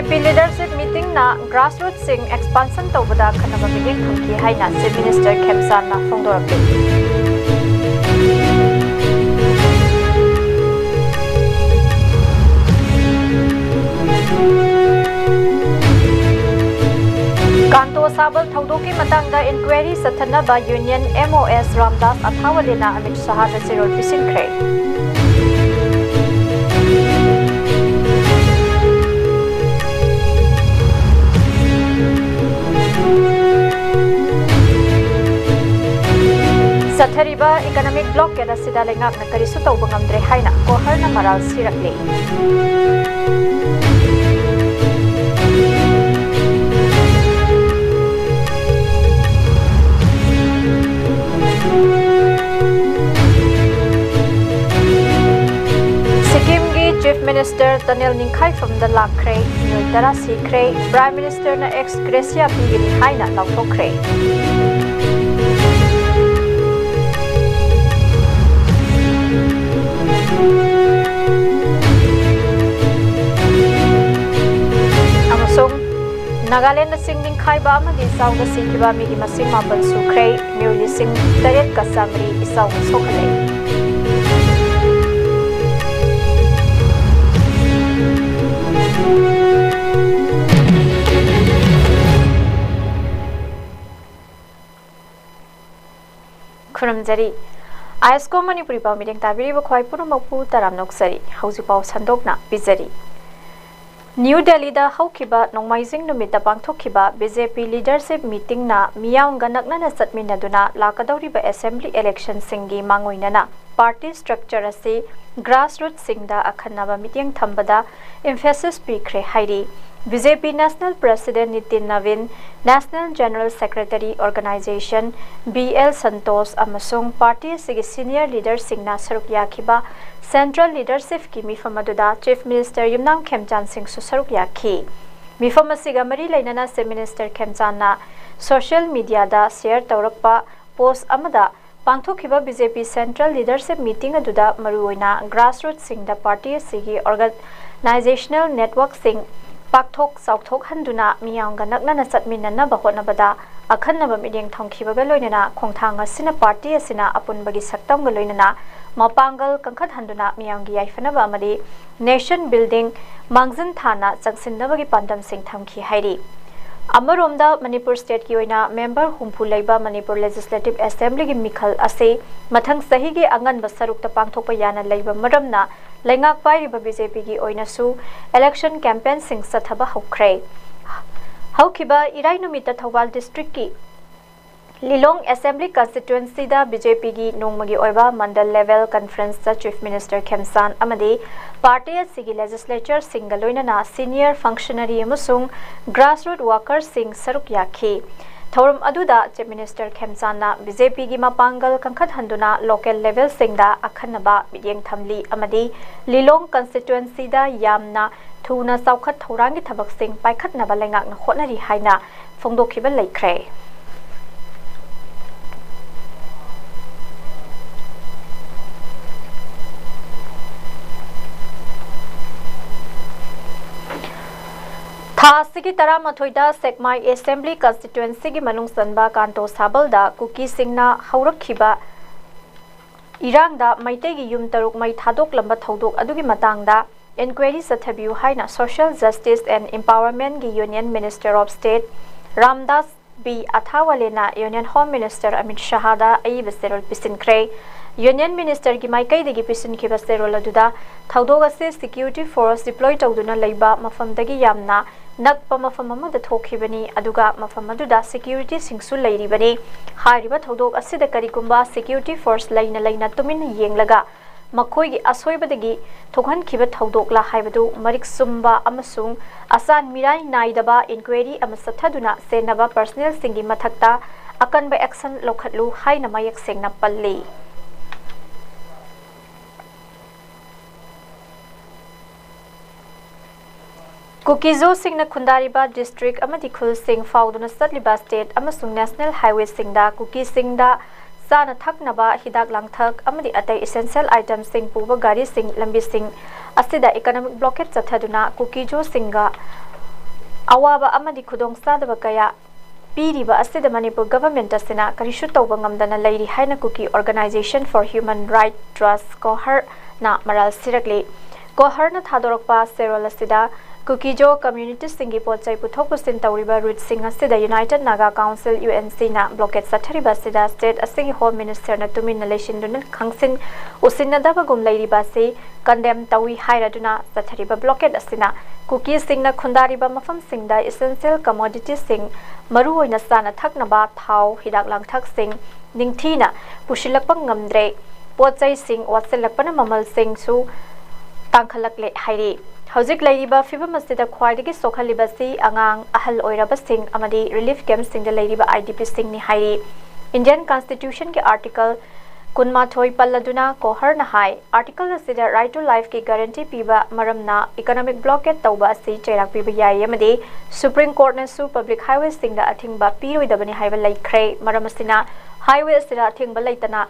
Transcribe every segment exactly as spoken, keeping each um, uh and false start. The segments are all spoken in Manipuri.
ꯄꯤ ꯂꯤꯗꯔꯁꯤꯞ ꯃꯤꯇꯤꯡꯅ ꯒ꯭ꯔꯥꯁꯔꯨꯠꯁꯤꯡ ꯑꯦꯛꯁꯄꯥꯟꯁꯟ ꯇꯧꯕꯗ ꯑꯈꯟꯅꯕ ꯃꯤꯠꯌꯦꯡ ꯊꯝꯈꯤ ꯍꯥꯏꯅ ꯆꯤꯐ ꯃꯤꯅꯤꯁꯇꯔ ꯈꯦꯝꯆꯥꯟꯅ ꯐꯣꯡꯗꯣꯔꯛꯂꯤ꯫ ꯀꯥꯟꯇꯣ ꯁꯥꯕꯜ ꯊꯧꯗꯣꯛꯀꯤ ꯃꯇꯥꯡꯗ ꯏꯟꯀ꯭ꯋꯥꯏꯔꯤ ꯆꯠꯊꯅꯕ ꯌꯨꯅꯤꯌꯟ ꯑꯦꯝ ꯑꯣ ꯑꯦꯁ ꯔꯥꯝꯗꯥꯁ ꯑꯊꯥꯋꯂꯦꯅ ꯑꯃꯤꯠ ꯁꯍꯥꯗ ꯆꯦꯔꯣꯜ ꯄꯤꯁꯤꯟꯈ꯭ꯔꯦ꯫ ꯆꯠꯊꯔꯤꯕ ꯏꯀꯅꯣꯃꯤꯛ ꯕ꯭ꯂꯣꯀꯦꯗ ꯑꯁꯤꯗ ꯂꯩꯉꯥꯛꯅ ꯀꯔꯤꯁꯨ ꯇꯧꯕ ꯉꯝꯗ꯭ꯔꯦ ꯍꯥꯏꯅ ꯀꯣꯍꯔꯅ ꯃꯔꯥꯜ ꯁꯤꯔꯛꯂꯤ꯫ ꯁꯤꯛꯀꯤꯝꯒꯤ ꯆꯤꯐ ꯃꯤꯅꯤꯁꯇꯔ ꯇꯅꯦꯜ ꯅꯤꯡꯈꯥꯏꯐꯝꯗ ꯂꯥꯛꯈ꯭ꯔꯦ꯫ ꯃꯤꯑꯣꯏ ꯇꯔꯥ ꯁꯤꯈ꯭ꯔꯦ꯫ ꯄ꯭ꯔꯥꯏꯝ ꯃꯤꯅꯤꯁꯇꯔꯅ ꯑꯦꯛꯁ ꯒ꯭ꯔꯦꯁꯤꯌꯥ ꯄꯤꯒꯅꯤ ꯍꯥꯏꯅ ꯂꯥꯎꯊꯣꯛꯈ꯭ꯔꯦ꯫ ꯑꯃꯁꯨꯡ ꯅꯥꯒꯥꯂꯦꯟꯗ ꯆꯤꯡ ꯅꯤꯡꯈꯥꯏꯕ ꯑꯃꯗꯤ ꯏꯆꯥꯎꯗ ꯁꯤꯈꯤꯕ ꯃꯤꯒꯤ ꯃꯁꯤꯡ ꯃꯥꯄꯟ ꯁꯨꯈ꯭ꯔꯦ꯫ ꯃꯤꯑꯣꯏ ꯂꯤꯁꯤꯡ ꯇꯔꯦꯠꯀ ꯆꯥꯃꯔꯤ ꯏꯆꯥꯎꯅ ꯁꯣꯛꯍꯜꯂꯦ꯫ ꯈꯨꯔꯨꯝꯖꯔꯤ꯫ ꯑꯥꯏ ꯑꯦꯁ ꯀꯣ ꯃꯅꯤꯄꯨꯔꯤ ꯄꯥꯎ ꯃꯤꯠꯌꯦꯡ ꯇꯥꯕꯤꯔꯤꯕ ꯈ꯭ꯋꯥꯏ ꯄꯨꯝꯅꯃꯛꯄꯨ ꯇꯔꯥꯝꯅ ꯑꯣꯛꯆꯔꯤ꯫ ꯍꯧꯖꯤꯛ ꯄꯥꯎ ꯁꯟꯗꯣꯛꯅ ꯄꯤꯖꯔꯤ꯫ ꯅ꯭ꯌꯨ ꯗꯦꯜꯂꯤꯗ ꯍꯧꯈꯤꯕ ꯅꯣꯡꯃꯥꯏꯖꯤꯡ ꯅꯨꯃꯤꯠꯇ ꯄꯥꯡꯊꯣꯛꯈꯤꯕ ꯕꯤ ꯖꯦ ꯄꯤ ꯂꯤꯗꯔꯁꯤꯞ ꯃꯤꯇꯤꯡꯅ ꯃꯤꯌꯥꯝꯒ ꯅꯛꯅꯅ ꯆꯠꯃꯤꯟꯅꯗꯨꯅ ꯂꯥꯛꯀꯗꯧꯔꯤꯕ ꯑꯦꯁꯦꯝꯕ꯭ꯂꯤ ꯏꯂꯦꯛꯁꯟꯁꯤꯡꯒꯤ ꯃꯥꯡꯑꯣꯏꯅꯅ ꯄꯥꯔꯇꯤ ꯁ꯭ꯇ꯭ꯔꯛꯆꯔ ꯑꯁꯤ ꯒ꯭ꯔꯥꯁꯔꯨꯠꯁꯤꯡꯗ ꯑꯈꯟꯅꯕ ꯃꯤꯠꯌꯦꯡ ꯊꯝꯕꯗ ꯏꯝꯐꯦꯁꯤꯁ ꯄꯤꯈ꯭ꯔꯦ ꯍꯥꯏꯔꯤ꯫ B J P national president Nitin Nabin, national general secretary organisation B L Santosh ꯑꯃꯁꯨꯡ ꯄꯥꯔꯇꯤ ꯑꯁꯤꯒꯤ ꯁꯤꯅꯤꯌꯔ ꯂꯤꯗꯔꯁꯤꯡꯅ ꯁꯔꯨꯛ ꯌꯥꯈꯤꯕ ꯁꯦꯟꯇ꯭ꯔꯦꯜ ꯂꯤꯗꯔꯁꯤꯞꯀꯤ ꯃꯤꯐꯝ ꯑꯗꯨꯗ ꯆꯤꯐ ꯃꯤꯅꯤꯁꯇꯔ ꯌꯨꯝꯅꯥꯝ ꯈꯦꯝꯆꯥꯟ ꯁꯤꯡꯁꯨ ꯁꯔꯨꯛ ꯌꯥꯈꯤ꯫ ꯃꯤꯐꯝ ꯑꯁꯤꯒ ꯃꯔꯤ ꯂꯩꯅꯅ ꯆꯤꯐ ꯃꯤꯅꯤꯁꯇꯔ ꯈꯦꯝꯆꯥꯟꯅ ꯁꯣꯁꯤꯌꯦꯜ ꯃꯤꯗꯤꯌꯥꯗ ꯁꯦꯌꯔ ꯇꯧꯔꯛꯄ ꯄꯣꯁ ꯑꯃꯗ, ꯄꯥꯡꯊꯣꯛꯈꯤꯕ ꯕꯤ ꯖꯦ ꯄꯤ ꯁꯦꯟꯇ꯭ꯔꯦꯜ ꯂꯤꯗꯔꯁꯤꯞ ꯃꯤꯇꯤꯡ ꯑꯗꯨꯗ ꯃꯔꯨꯑꯣꯏꯅ ꯒ꯭ꯔꯥꯁꯔꯨꯠꯁꯤꯡꯗ ꯄꯥꯔꯇꯤ ꯑꯁꯤꯒꯤ ꯑꯣꯔꯒꯅꯥꯏꯖꯦꯁꯅꯦꯜ ꯅꯦꯠꯋꯥꯔꯛꯁꯤꯡ ꯄꯥꯛꯊꯣꯛ ꯆꯥꯎꯊꯣꯛꯍꯟꯗꯨꯅ ꯃꯤꯌꯥꯝꯒ ꯅꯛꯅꯅ ꯆꯠꯃꯤꯟꯅꯅꯕ ꯍꯣꯠꯅꯕꯗ ꯑꯈꯟꯅꯕ ꯃꯤꯠꯌꯦꯡ ꯊꯝꯈꯤꯕꯒ ꯂꯣꯏꯅꯅ ꯈꯣꯡꯊꯥꯡ ꯑꯁꯤꯅ ꯄꯥꯔꯇꯤ ꯑꯁꯤꯅ ꯑꯄꯨꯟꯕꯒꯤ ꯁꯛꯇꯝꯒ ꯂꯣꯏꯅꯅ ꯃꯄꯥꯡꯒꯜ ꯀꯟꯈꯠꯍꯟꯗꯨꯅ ꯃꯤꯌꯥꯝꯒꯤ ꯌꯥꯏꯐꯅꯕ ꯑꯃꯗꯤ ꯅꯦꯁꯟ ꯕꯤꯜꯗꯤꯡ ꯃꯥꯡꯖꯤꯟ ꯊꯥꯅ ꯆꯪꯁꯤꯟꯅꯕꯒꯤ ꯄꯥꯟꯗꯝꯁꯤꯡ ꯊꯝꯈꯤ ꯍꯥꯏꯔꯤ꯫ ꯑꯃꯔꯣꯝꯗ ꯃꯅꯤꯄꯨꯔ ꯁ꯭ꯇꯦꯠꯀꯤ ꯑꯣꯏꯅ ꯃꯦꯝꯕꯔ ꯍꯨꯝꯐꯨ ꯂꯩꯕ ꯃꯅꯤꯄꯨꯔ ꯂꯦꯖꯤꯁꯂꯦꯇꯤꯚ ꯑꯦꯁꯦꯝꯕ꯭ꯂꯤꯒꯤ ꯃꯤꯈꯜ ꯑꯁꯤ ꯃꯊꯪ ꯆꯍꯤꯒꯤ ꯑꯉꯟꯕ ꯁꯔꯨꯛꯇ ꯄꯥꯡꯊꯣꯛꯄ ꯌꯥꯅ ꯂꯩꯕ ꯃꯔꯝꯅ ꯂꯩꯉꯥꯛ ꯄꯥꯏꯔꯤꯕ ꯕꯤ ꯖꯦ ꯄꯤꯒꯤ ꯑꯣꯏꯅꯁꯨ ꯏꯂꯦꯛꯁꯟ ꯀꯦꯝꯄꯦꯟꯁꯤꯡ ꯆꯠꯊꯕ ꯍꯧꯈ꯭ꯔꯦ꯫ ꯍꯧꯈꯤꯕ ꯏꯔꯥꯏ ꯅꯨꯃꯤꯠꯇ ꯊꯧꯕꯥꯜ ꯗꯤꯁꯇ꯭ꯔꯤꯛꯀꯤ ꯂꯤꯂꯣꯡ ꯑꯦꯁꯦꯝꯕ꯭ꯂꯤ ꯀꯟꯁꯇꯤꯇ꯭ꯋꯦꯟꯁꯤꯗ ꯕꯤ ꯖꯦ ꯄꯤꯒꯤ ꯅꯣꯡꯃꯒꯤ ꯑꯣꯏꯕ ꯃꯟꯗꯜ ꯂꯦꯚꯦꯜ ꯀꯟꯐꯔꯦꯟꯁꯇ ꯆꯤꯐ ꯃꯤꯅꯤꯁꯇꯔ ꯈꯦꯝꯆꯥꯟ ꯑꯃꯗꯤ ꯄꯥꯔꯇꯤ ꯑꯁꯤꯒꯤ ꯂꯦꯖꯤꯁꯂꯦꯆꯔꯁꯤꯡꯒ ꯂꯣꯏꯅꯅ ꯁꯤꯅꯤꯌꯔ ꯐꯪꯁꯅꯔꯤ ꯑꯃꯁꯨꯡ ꯒ꯭ꯔꯥꯁꯔꯨꯠ ꯋꯥꯀꯔꯁꯤꯡ ꯁꯔꯨꯛ ꯌꯥꯈꯤ꯫ ꯊꯧꯔꯝ ꯑꯗꯨꯗ ꯆꯤꯐ ꯃꯤꯅꯤꯁꯇꯔ ꯈꯦꯝꯆꯥꯟꯅ ꯕꯤ ꯖꯦ ꯄꯤꯒꯤ ꯃꯄꯥꯡꯒꯜ ꯀꯟꯈꯠꯍꯟꯗꯨꯅ ꯂꯣꯀꯦꯜ ꯂꯦꯚꯦꯜꯁꯤꯡꯗ ꯑꯈꯟꯅꯕ ꯃꯤꯠꯌꯦꯡ ꯊꯝꯂꯤ ꯑꯃꯗꯤ ꯂꯤꯂꯣꯡ ꯀꯟꯁꯇꯤꯇ꯭ꯋꯦꯟꯁꯤꯗ ꯌꯥꯝꯅ ꯊꯨꯅ ꯆꯥꯎꯈꯠ ꯊꯧꯔꯥꯡꯒꯤ ꯊꯕꯛꯁꯤꯡ ꯄꯥꯏꯈꯠꯅꯕ ꯂꯩꯉꯥꯛꯅ ꯍꯣꯠꯅꯔꯤ ꯍꯥꯏꯅ ꯐꯣꯡꯗꯣꯛꯈꯤꯕ ꯂꯩꯈ꯭ꯔꯦ꯫ ꯊꯥ ꯑꯁꯤꯒꯤ ꯇꯔꯥꯃꯥꯊꯣꯏꯗ ꯁꯦꯛꯃꯥꯏ ꯑꯦꯁꯦꯝꯕ꯭ꯂꯤ ꯀꯟꯁꯇꯤꯇ꯭ꯋꯦꯟꯁꯤꯒꯤ ꯃꯅꯨꯡ ꯆꯟꯕ ꯀꯥꯟꯇꯣ ꯁꯥꯕꯜꯗ ꯀꯨꯀꯤꯁꯤꯡꯅ ꯍꯧꯔꯛꯈꯤꯕ ꯏꯔꯥꯡꯗ ꯃꯩꯇꯩꯒꯤ ꯌꯨꯝ ꯇꯔꯨꯛ ꯃꯩ ꯊꯥꯗꯣꯛꯂꯝꯕ ꯊꯧꯗꯣꯛ ꯑꯗꯨꯒꯤ ꯃꯇꯥꯡꯗ ꯏꯟꯀ꯭ꯋꯥꯏꯔꯤ ꯆꯠꯊꯕꯤꯌꯨ ꯍꯥꯏꯅ Social Justice and Empowermentꯀꯤ Union Minister of State Ramdas B ꯑꯊꯥꯋꯥꯂꯦꯅ Union Home Minister ꯑꯃꯤꯠ ꯁꯍꯥꯗ ꯑꯏꯕ ꯆꯦꯔꯣꯜ ꯄꯤꯁꯤꯟꯈ꯭ꯔꯦ꯫ Union Ministerꯒꯤ ꯃꯥꯏꯀꯩꯗꯒꯤ ꯄꯤꯁꯤꯟꯈꯤꯕ ꯆꯦꯔꯣꯜ ꯑꯗꯨꯗ ꯊꯧꯗꯣꯛ ꯑꯁꯤ security force deploy ꯇꯧꯗꯨꯅ ꯂꯩꯕ ꯃꯐꯝꯗꯒꯤ ꯌꯥꯝꯅ ꯅꯛꯄ ꯃꯐꯝ ꯑꯃꯗ ꯊꯣꯛꯈꯤꯕꯅꯤ, ꯑꯗꯨꯒ ꯃꯐꯝ ꯑꯗꯨꯗ securityꯁꯤꯡꯁꯨ ꯂꯩꯔꯤꯕꯅꯤ꯫ ꯍꯥꯏꯔꯤꯕ ꯊꯧꯗꯣꯛ ꯑꯁꯤꯗ ꯀꯔꯤꯒꯨꯝꯕ security force ꯂꯩꯅ ꯂꯩꯅ ꯇꯨꯃꯤꯟꯅ ꯌꯦꯡꯂꯒ ꯃꯈꯣꯏꯒꯤ ꯑꯁꯣꯏꯕꯗꯒꯤ ꯊꯣꯛꯍꯟꯈꯤꯕ ꯊꯧꯗꯣꯛꯂ ꯍꯥꯏꯕꯗꯨ ꯃꯔꯤꯛ ꯆꯨꯝꯕ ꯑꯃꯁꯨꯡ ꯑꯆꯥꯟ ꯃꯤꯔꯥꯏ ꯅꯥꯏꯗꯕ ꯏꯟꯀ꯭ꯋꯥꯏꯔꯤ ꯑꯃ ꯆꯠꯊꯗꯨꯅ ꯆꯦꯟꯅꯕ ꯄꯔꯁꯅꯦꯜꯁꯤꯡꯒꯤ ꯃꯊꯛꯇ ꯑꯀꯟꯕ action ꯂꯧꯈꯠꯂꯨ ꯍꯥꯏꯅ ꯃꯌꯦꯛ ꯁꯦꯡꯅ ꯄꯜꯂꯤ꯫ ꯀꯨꯀꯤꯖꯣꯁꯤꯡꯅ ꯈꯨꯟꯗꯥꯔꯤꯕ ꯗꯤꯁꯇ꯭ꯔꯤꯛ ꯑꯃꯗꯤ ꯈꯨꯜꯁꯤꯡ ꯐꯥꯎꯗꯨꯅ ꯆꯠꯂꯤꯕ ꯁ꯭ꯇꯦꯠ ꯑꯃꯁꯨꯡ ꯅꯦꯁꯅꯦꯜ ꯍꯥꯏꯋꯦꯁꯤꯡꯗ ꯀꯨꯀꯤꯁꯤꯡꯗ ꯆꯥꯅ ꯊꯛꯅꯕ, ꯍꯤꯗꯥꯛ ꯂꯥꯡꯊꯛ ꯑꯃꯗꯤ ꯑꯇꯩ essential itemꯁꯤꯡ ꯄꯨꯕ ꯒꯥꯔꯤꯁꯤꯡ ꯂꯝꯕꯤꯁꯤꯡ ꯑꯁꯤꯗ economic blockade ꯆꯠꯊꯗꯨꯅ ꯀꯨꯀꯤꯖꯣꯁꯤꯡꯒ ꯑꯋꯥꯕ ꯑꯃꯗꯤ ꯈꯨꯗꯣꯡꯆꯥꯗꯕ ꯀꯌꯥ ꯄꯤꯔꯤꯕ ꯑꯁꯤꯗ ꯃꯅꯤꯄꯨꯔ government ꯑꯁꯤꯅ ꯀꯔꯤꯁꯨ ꯇꯧꯕ ꯉꯝꯗꯅ ꯂꯩꯔꯤ ꯍꯥꯏꯅ ꯀꯨꯀꯤ Organisation for Human Rights Trust, ꯀꯣꯍꯔꯅ ꯃꯔꯥꯜ ꯁꯤꯔꯛꯂꯤ꯫ ꯀꯣꯍꯔꯅ ꯊꯥꯗꯣꯔꯛꯄ ꯆꯦꯔꯣꯜ ꯑꯁꯤꯗ ꯀꯨꯀꯤꯖꯣ communityꯁꯤꯡꯒꯤ ꯄꯣꯠ ꯆꯩ ꯄꯨꯊꯣꯛ ꯄꯨꯁꯤꯟ ꯇꯧꯔꯤꯕ ꯔꯨꯠꯁꯤꯡ ꯑꯁꯤꯗ United Naga Council, UNCꯅ blockade ꯆꯠꯊꯔꯤꯕ ꯑꯁꯤꯗ state ꯑꯁꯤꯒꯤ Home Ministerꯅ ꯇꯨꯃꯤꯟꯅ ꯂꯩꯁꯤꯟꯗꯨꯅ ꯈꯪꯁꯤꯟ ꯎꯁꯤꯟꯅꯗꯕꯒꯨꯝ ꯂꯩꯔꯤꯕ ꯑꯁꯤ condemn ꯇꯧꯏ ꯍꯥꯏꯔꯗꯨꯅ ꯆꯠꯊꯔꯤꯕ blockade ꯑꯁꯤꯅ ꯀꯨꯀꯤꯁꯤꯡꯅ ꯈꯨꯟꯗꯥꯔꯤꯕ ꯃꯐꯝꯁꯤꯡꯗ essential commoditiesꯁꯤꯡ, ꯃꯔꯨꯑꯣꯏꯅ ꯆꯥꯅ ꯊꯛꯅꯕ ꯊꯥꯎ, ꯍꯤꯗꯥꯛ ꯂꯥꯡꯊꯛꯁꯤꯡ ꯅꯤꯡꯊꯤꯅ ꯄꯨꯁꯤꯜꯂꯛꯄ ꯉꯝꯗ꯭ꯔꯦ꯫ ꯄꯣꯠ ꯆꯩꯁꯤꯡ ꯋꯥꯠꯁꯤꯜꯂꯛꯄꯅ ꯃꯃꯜꯁꯤꯡꯁꯨ ꯇꯥꯡꯈꯠꯂꯛꯂꯦ ꯍꯥꯏꯔꯤ꯫ ꯍꯧꯖꯤꯛ ꯂꯩꯔꯤꯕ ꯐꯤꯕꯝ ꯑꯁꯤꯗ ꯈ꯭ꯋꯥꯏꯗꯒꯤ ꯁꯣꯛꯍꯜꯂꯤꯕꯁꯤ ꯑꯉꯥꯡ, ꯑꯍꯜ ꯑꯣꯏꯔꯕꯁꯤꯡ ꯑꯃꯗꯤ relief campꯁꯤꯡꯗ ꯂꯩꯔꯤꯕ IDPꯁꯤꯡꯅꯤ ꯍꯥꯏꯔꯤ꯫ Indian Constitutionꯒꯤ Article ꯀꯨꯟꯃꯥꯊꯣꯏ ꯄꯜꯂꯗꯨꯅ ꯀꯣꯍꯔꯅ ꯍꯥꯏ, Article ꯑꯁꯤꯗ right to lifeꯀꯤ guarantee ꯄꯤꯕ ꯃꯔꯝꯅ economic blockade ꯇꯧꯕ ꯑꯁꯤ ꯆꯩꯔꯥꯛ ꯄꯤꯕ ꯌꯥꯏ ꯑꯃꯗꯤ Supreme Courtꯅꯁꯨ public highwayꯁꯤꯡꯗ ꯑꯊꯤꯡꯕ ꯄꯤꯔꯣꯏꯗꯕꯅꯤ ꯍꯥꯏꯕ ꯂꯩꯈ꯭ꯔꯦ꯫ ꯃꯔꯝ ꯑꯁꯤꯅ highway ꯑꯁꯤꯗ ꯑꯊꯤꯡꯕ ꯂꯩꯇꯅ